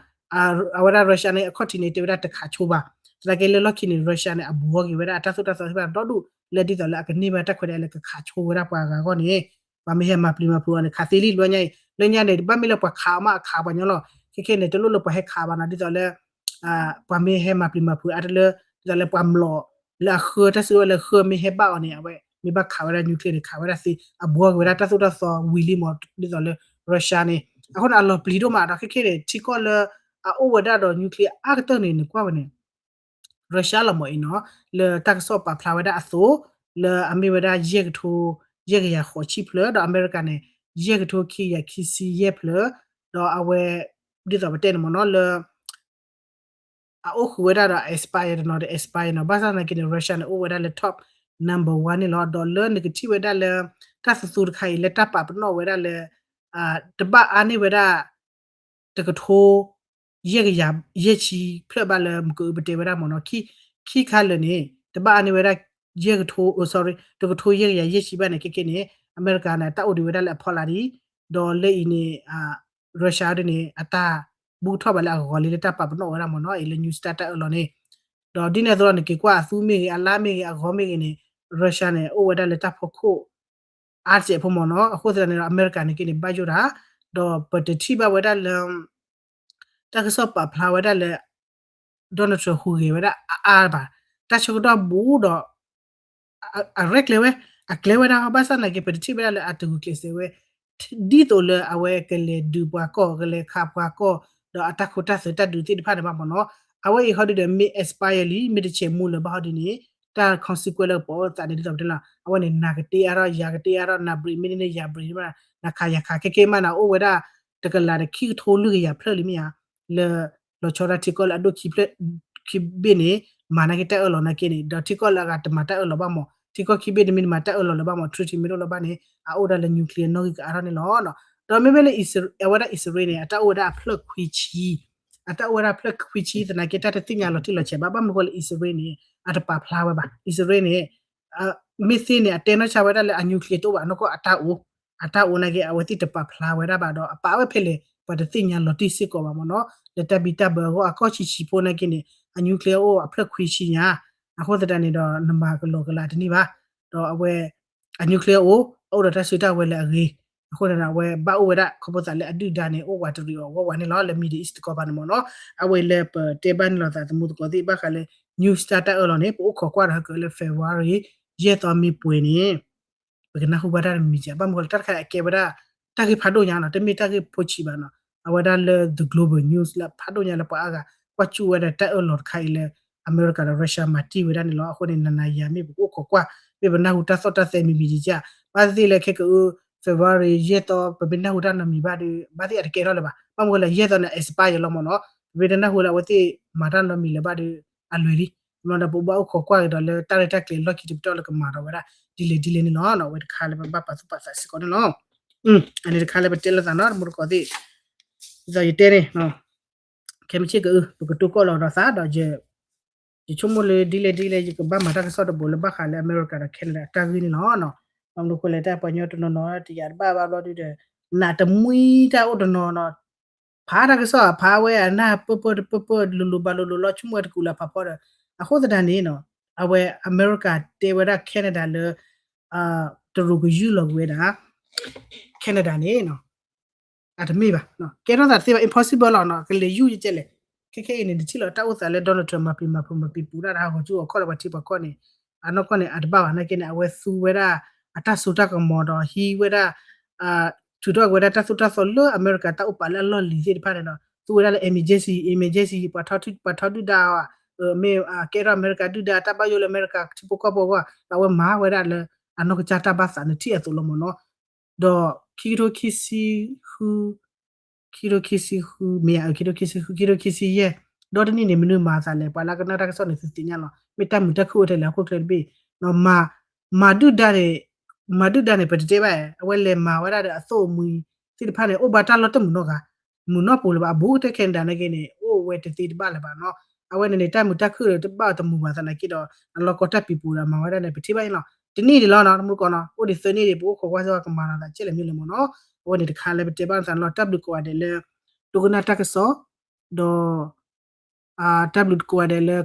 အဝဲဒၣ် Russia န့ၣ် အခီၣ်ထံးန့ၣ် တဲဝဲဒၣ်တခးဆိဘၣ်. သနာ်က့လၢလီၢ်ခံန့ၣ် Russia န့ၣ် အဘူးအီက့ၤဝဲဒၣ်အတၢ်သိၣ်တၢ်သီသ့ၣ်တဖၣ်ဒီဒူၣ် လၢဒ်သိးလၢအကန့ၢ်ဘၣ်တၢ်ခွဲးတၢ်ယာ်လၢကခးဆိဝဲဒၣ်ပှၤဂၤအဂီၢ်န့ၣ် ပှၤမ့ၢ်ဟဲမၤပျံၤမၤဖုးအီၤန့ၣ် ခးသ့လံ လၢညါအံၤ လၢညါန့ၣ် ဘၣ်မ့ၢ်လၢပှၤခးအီၤမးအခးပှၤညီလီၤ. ခဲခဲန့ၣ် တလိၣ်လၢပှၤဟဲခးဘၣ်နီၤ ဒ်သိးလၢ ပှၤမ့ၢ်ဟဲမၤပျံၤမၤဖုးအါတလၢ ဒ်သိးလၢပှၤမျိာ် လၢအဃၢတၢ်စုကဝဲၤလၢဃၢမ့ၢ်ဟဲဘၣ်အီၤန့ၣ် အဝဲမ့ၢ်ဘၣ်ခးဝဲဒၣ် nuclear န့ၣ် ခးဝဲဒၣ်သ့ အဘူးအီက့ၤဝဲဒၣ်တၢ်သိၣ်တၢ်သီဝံၤလံမ့ၢ် ဒ်သိးလၢ Russia န့ၣ် အဃိန့ၣ် အလီၤပျံၤဒိၣ်မးဒီးခဲခဲန့ၣ် ထံကီၢ်လၢ အအိၣ်ဝဲဒၣ်ဒီး nuclear အါကတၢၢ်န့ၣ် နကွၢ်ဝဲန့ၣ် Russia လီၤမ့ၢ်အံၤနီၤ လၢတၢ်ကစီၣ်ပာ်ဖျါဝဲဒၣ်အသိး လၢအမ့ၢ်ဝဲဒၣ်ယဲၢ်ကထိ ယဲၢ်ကယၤဃိးဆံဖျၢၣ် ဒီးအမဲရကၤန့ၣ် ယဲၢ်ကထိခံကယၤခံဆံယဲၢ်ဖျၢၣ် ဒီးအဝဲ ဒ်သိးပတဲန့ၣ်မ့ၢ်နီၤ လၢ အအိၣ်ဃုာ်ဝဲဒၣ်ဒီး expire တနီၤဒီး expire နီၤ ဘၣ်ဆၣ်သနာ်က့န့ၣ် Russia န့ၣ် အိၣ်ဝဲဒၣ်လၢ top number one န့ၣ်လီၤ. ဒီးလၢနကထံၣ်ဝဲဒၣ်လၢ တၢ်သူသူတခါအံၤ လၢတၢ်ပာ်ပနီၣ်ဝဲဒၣ်လၢ တဘၣ်အါန့ၢ်ဝဲဒၣ် တကထိ ယဲၢ်ကယၤ ယဲၢ်ဆံဖျၢၣ်ဘၣ်လၢမကပတဲဝဲဒၣ်မ့ၢ်နီၤ ခံခါလၢာ်န့ၣ် တဘၣ်အါန့ၢ်ဝဲဒၣ် ယဲၢ်ကထိ sorry တကထိယဲၢ်ကယၤယဲၢ်ဆံဘၣ်န့ၣ် ခဲခဲန့ၣ် အမဲရကၤန့ၣ် တၢ်အိၣ်ဒံးဝဲဒၣ်လၢအဖီလာ်ဒံး ဒီးလၢအံၤန့ၣ် Russia ဒ်န့ၣ် အတၢ်ဘူၣ်ထီၣ်ဘၣ်လၢအဂီၤလံလၢတၢ်ပာ်ပနီၣ်ဝဲဒၣ်မ့ၢ်နီၤ အံၤလၢ news တၢ်တၢ်အၢၣ်လီၤန့ၣ် ဒီးဒ်န့ၣ်အသိးဒီးနက့ၤကွၢ်အသူမ့ၢ်ဂ့ၤ အလါမ့ၢ်ဂ့ၤ အဂီၤမ့ၢ်ဂ့ၤန့ၣ် Russia န့ၣ် အိၣ်ဝဲဒၣ်လၢတၢ်ဖီခိၣ် အါစဲးဖိမ့ၢ်နီၤ အဃိသတးန့ၣ်ဒီး အမဲရကၤန့ၣ်က့န့ၣ် ဘၣ်ယိၣ်တၢ် ဒီးပတထံၣ်ဘၣ်ဝဲဒၣ်လၢ တၢ်ကစီၣ်ပာ်ဖျါဝဲဒၣ်လၢ Donald Trump ဟူးဂဲၤဝဲဒၣ်အါအါဘၣ် တၢ်ဆၢကတီၢ်ဘူးဒီး အရဲၣ်ကျဲၤဝဲ အကျဲၤဝဲဒၣ် ဘၣ်ဆၣ်သနာ်က့ ပတထံၣ်ဝဲဒၣ်လၢအတဂုာ်ကျဲးစၢးဝဲ ဒ်သိးလၢအဝဲကလဲၤဒုးပှၤကီၢ် ကလဲၤခးပှၤကီၢ် ဒီးအတၢ်ခိတၢ်သွဲတၢ်ဒုးသ့ၣ်တဖၣ်န့ၣ်ဘၣ်မ့ၢ်နီၤ အဝဲအံၤဟီဒုဒီး မ့ၢ် expire လံ မ့ၢ်တဆဲးမူလၢၤဘၣ်ဟီဒုန့ၣ် တၢ် consequence လၢပအီၣ်သးန့ၣ် ဒ်သိးပတဲလီၤ အဝဲန့ၣ် နၤကတ့အါထီၣ် ယၤကတ့အါထီၣ် နၤ break မ့ၢ်န့ၢ် ယၤ break မ့ၢ် နၤခးယၤခး ခဲကဲမးနၤအိၣ်ဝဲဒၣ် တကလးဒီးခံကထိလွံၢ်ကယၤဖျၢၣ်လံမ့ၢ်ဧါ လၢ လီၤဆီဒၣ်ထံကီၢ်လၢအဒိၣ်ခံဖျၢၣ် ခံဘ့ၣ်န့ၣ် မၤနာ်က့တၢ်အၢၣ်လီၤနာ်က့န့ၣ် ဒီးထံကီၢ်လၢအဂၤတမၤတၢ်အၢၣ်လီၤဘၣ်မ့ၢ် ထံကီၢ်ခံဘ့ၣ်တမ့ၢ်တမၤတၢ်အၢၣ်လီၤလၢၤဘၣ်မ့ၢ် treaty မ့ၢ်တအိၣ်လၢၤဘၣ်န့ၣ် အအိၣ်ဒၣ်လၢ nuclear နီၣ်ဂံၢ်ကအါထီၣ်န့ၣ်လီၤ. ဒီးမ့မ့ၢ်လၢ အဝဲဒၣ်အံၣ်စရ့လးန့ၣ် အတၢ်အိၣ်ဝဲဒၣ်အဖျၢၣ်ခွံဆံ အတၢ်အိၣ်ဝဲဒၣ်ဖျၢၣ်ခွံဆံသနာ်က့ တၢ်တသ့ၣ်ညါလီၤတံၢ်လီၤဆဲးဘၣ် ဘၣ်မနုၤဃိလၢအံၣ်စရ့လးန့ၣ် အတပာ်ဖျါဝဲဘၣ် အံၣ်စရ့လးန့ၣ် မ့ၢ်သ့န့ၣ် အတဲနီၢ်ဆါဝဲဒၣ်လၢအ nuclear တအိၣ်ဘၣ် နီၢ်ကီၢ်အတၢ်အိၣ် အတၢ်အိၣ်နာ်က့ အဝဲသ့ၣ်တပာ်ဖျါဝဲဒၣ်ဘၣ်ဒီး အပာ်ဝဲဖဲလဲၣ် ပှၤတသ့ၣ်ညါလီၤတံၢ်စ့ၢ်ကီးဘၣ်မ့ၢ်နီၤ လၢတၢ်ဘံၣ်တၢ်ဘၢအဂီၢ် အကီၢ်ဆံးဆံးဖိနာ်က့န့ၣ် အ nuclear အိၣ်အဖျၢၣ်ခွံဆံညါ အဃိသတးန့ၣ်ဒီး နမၤကလီကလီတန့ၢ်ဘၣ် ဒီးအဝဲ အ nuclear အိၣ် အအိၣ်ဒီးတၢ်စုတၢ်ဝဲၤလၢအဂ့ၤ အဃိန့ၣ်ဒီး အဝဲဘၣ်အိၣ်ဝဲဒၣ် ခီဖျိသးလၢအဒုၣ်ဒါန့ၣ် အိၣ်ဝးတရံးအီၤဝးဝးန့ၣ်လီၤ လၢ Middle East တကီၢ်ဘၣ်န့ၣ်မ့ၢ်နီၤ အဝဲလၢပတဲဘၣ်န့ၣ်လီၤသးသမူသကိးသ့ၣ် ဘၣ်ဃးလၢ news တၢ်တၢ်အၢၣ်လီၤန့ၣ် ပအိၣ်ခိးကွၢ်ဒီးဟဲကၢးလၢ February ယဲၢ်သီမ့ၢ်ပှဲၤန့ၣ် ပကနၢ်ဟူဘၣ်တၢ်တမံၤမံၤ ဘၣ်မနုၤဃိလၢတၢ်တခါအံၤအကဲဝဲဒၣ် တၢ်ဂ့ၢ်ဖးဒိၣ်ညါနီၤ တမ့ၢ်တၢ်ဂ့ၢ်ဖိဆံးဘၣ်နီၤ အဝဲဒၣ်လၢ the global news လၢဖးဒိၣ်ညါလၢပှၤအါဂၤ ကွၢ်ကူၣ်ဝဲဒၣ်တၢ်အၢၣ်လီၤတခါအံၤလၢ အမဲရကၤဒီး Russia မၤတံၢ်ဝဲဒၣ်န့ၣ်လီၤ. အဃိန့ၣ် နၤနၤယၤမ့ၢ်ပကအိၣ်ခိးကွၢ် မ့ၢ်ပနၢ်ဟူတၢ်သီၣ်တၢ်သဲမံၤမံၤဒ်ကၢ် ဘၣ်သ့ၣ်သ့ၣ်လၢခဲကအု February ယဲၢ်သီ ပမ့ၢ်နၢ်ဟူတၢ်နီတမံၤဘၣ်ဒီး ဘၣ်သ့ၣ်အတကဲထီၣ်လၢၤဘၣ်. ဘၣ်မနုၤဃိလၢယဲၢ်သီန့ၣ် expire လီၤမ့ၢ်နီၤ ပမ့ၢ်တနၢ်ဟူလၢအဝဲသ့ၣ်မၤတၢ်နီတမံၤလၢၤဘၣ်ဒီး အလွဲၢ်လံ. မ့ၢ်ဒီးပဘၣ်အိၣ်ခိးကွၢ်ကဒီးလၢတၢ်ရဲၣ်တၢ်ကျဲၤလီၢ်ခံတပတီၢ်လၢကမၤထီၣ်ဝဲဒၣ် ဒ်လဲၣ်ဒ်လဲၣ်န့ၣ်လီၤ. အဝဲတခါလၢပဘၣ်ပာ်သူၣ်ပာ်သးစ့ၢ်ကီးန့ၣ်လီၤ. အန့ၣ်တခါလၢပတဲလိာ်သးနီၤ တမူတကိးသ့ၣ် ဒ်သိးယတဲန့ၣ် ခဲမုၢ်ဆ့ၣ်ကအု ပကတိၤကီၢ်လီၤဒီးသးဒီး ယဆိကမိၣ်လၢဒ်လဲၣ်ဒ်လဲၣ် ယကဘၣ်မၤတၢ်ကစီၣ်တဘိးလၢဘၣ်ဃးလၢအမဲရကၤဒီး Canada အတၢ်ဂ့ၢ်န့ၣ်လီၤ. ဘၣ်မနုၤဃိလဲၣ် တၢ်ပှၤကညီတနီၤနီၤ တယာ်တဘၣ်ဘၣ်ဘျီဒုဒီး နးတမှံတၢ်အိၣ်တနီၤနီၤ ဖးတၢ်ကစီၣ် ဖးဝဲအနၢ်ပၢၢ်ပၢၢ်တပၢၢ်ပၢၢ် လိၤလိၤဘၣ်လိၤလိၤလီၤ ဆိကမိၣ်ဝဲတကူာ်လၢဖးဖီဒီး အဃိသတးန့ၣ်နီၤ အဝဲအမဲရကၤတဲဝဲဒၣ် Canada လၢ တရူးကယူၢ်လီၤက့ၤဝဲဒၣ် Canada န့ၣ်နီၤ အတမ့ၢ်ဘၣ်, ကဲထီၣ်သးတသ့ဘၣ် impossible လီၤနီၤ ကလဲၤယူၢ်ယကဲလဲၣ်. ခဲခဲအံၤန့ၣ် နထံၣ်လီၤတၢ်အိၣ်သးလၢ Donald Trump မၤပျံၤမၤဖုးမၤပျံၤပူၤတၢ်ဒီးဟးဂီၤကၠူအီၤခီၣ်လၢပှၤထံပှၤကီၢ်န့ၣ် အနီၢ်ကီၢ်န့ၣ် အတဘၣ်ဘၣ်နာ်က့န့ၣ် အဝဲသူဝဲဒၣ် အတၢ်စိတၢ်ကမီၤဒီးဟံးဝဲဒၣ် ထုးထီၣ်က့ၤဝဲဒၣ်တၢ်သိၣ်တၢ်သီလၢ အမဲရကၤတၢ်အိၣ်ပာ်လၢအလီၢ်လံၤသ့ၣ်တဖၣ်န့ၣ်ဒီး သူဝဲဒၣ်လၢ emergency emergency ပှၤထီဒုၣ်ဒါ မ့ၢ်ကဲထီၣ်အမဲရကၤဒုၣ်ဒါတၢ်ဘၣ်ယိၣ်လၢအမဲရကၤထံဖိကီၢ်ဖိအဂီၢ် ဒီးအဝဲမၤဝဲဒၣ်လၢ အနီၢ်ကစၢ်တၢ်ဘၣ်သးန့ၣ်ထံၣ်အသိးလီၤမ့ၢ်နီၤ. ဒီးခံကထိခံဆံဃု ခံကထိခံဆံဃု မ့ၢ်ဧါ ခံကထိခံဆံဃု ခံကထိခံဆံယဲၢ် ဒီတနံၣ်န့ၣ် မနုၤမၤအသးလဲၣ် ပှၤလၢကနၣ်တၢ်ကစီၣ်န့ၣ် သုသ့ၣ်ညါလီၤ မ့ၢ်တၢ်မုာ်တၢ်ခုၣ်အိၣ်ထဲလဲၣ် ဟီၣ်ခိၣ်ချၢတဘ့ၣ် မၤဒုၣ်ဒါန့ၣ် မၤဒုၣ်ဒါန့ၣ် ပတတဲဘၣ် အဝဲလဲၤမၤဝဲဒၣ်ဒီးအသိၣ်အမှံသ့ၣ်တဖၣ်န့ၣ် အိၣ်ဘၣ်တၢ်လီၢ်တမုာ်နီတဂၤ မုာ်နီတပူၤလၢၤဘၣ် အဘူးကတၢၢ် Canada နာ်က့န့ၣ် အိၣ်ဝဲတသ့တဘၣ်လၢၤဘၣ်နီၤ အဝဲန့ၣ်န့ၣ် တၢ်မုာ်တၢ်ခုၣ်ဒီးတဘၣ်တမုာ်ဘၣ်သနာ်က့ဒီး အလီၢ်ကီတၢ်ပံၤပူၤဒီးမၤဝဲဒၣ်န့ၣ် ပထံၣ်ဘၣ်အံၤလီၤ တနံၣ်ဒံးလီၤနီၤ တမူတကိးနီၤ အိၣ်ဒံးသၢနံၣ်ဒံး ပအိၣ်ခိးကွၢ်စ့ၢ်ကီးကမၤလီၤသးကဲလဲၣ်မ့ၢ်လဲၣ်မ့ၢ်နီၤ အဝဲန့ၣ်တခါလၢပတဲဘၣ်နသးလီၤ တၢ်ဘျုးကိးဂၤဒဲးလၢ ဒိကနၣ်တၢ်ကစီၣ် ဒီး တၢ်ဘျုးကိးဂၤဒဲးလၢ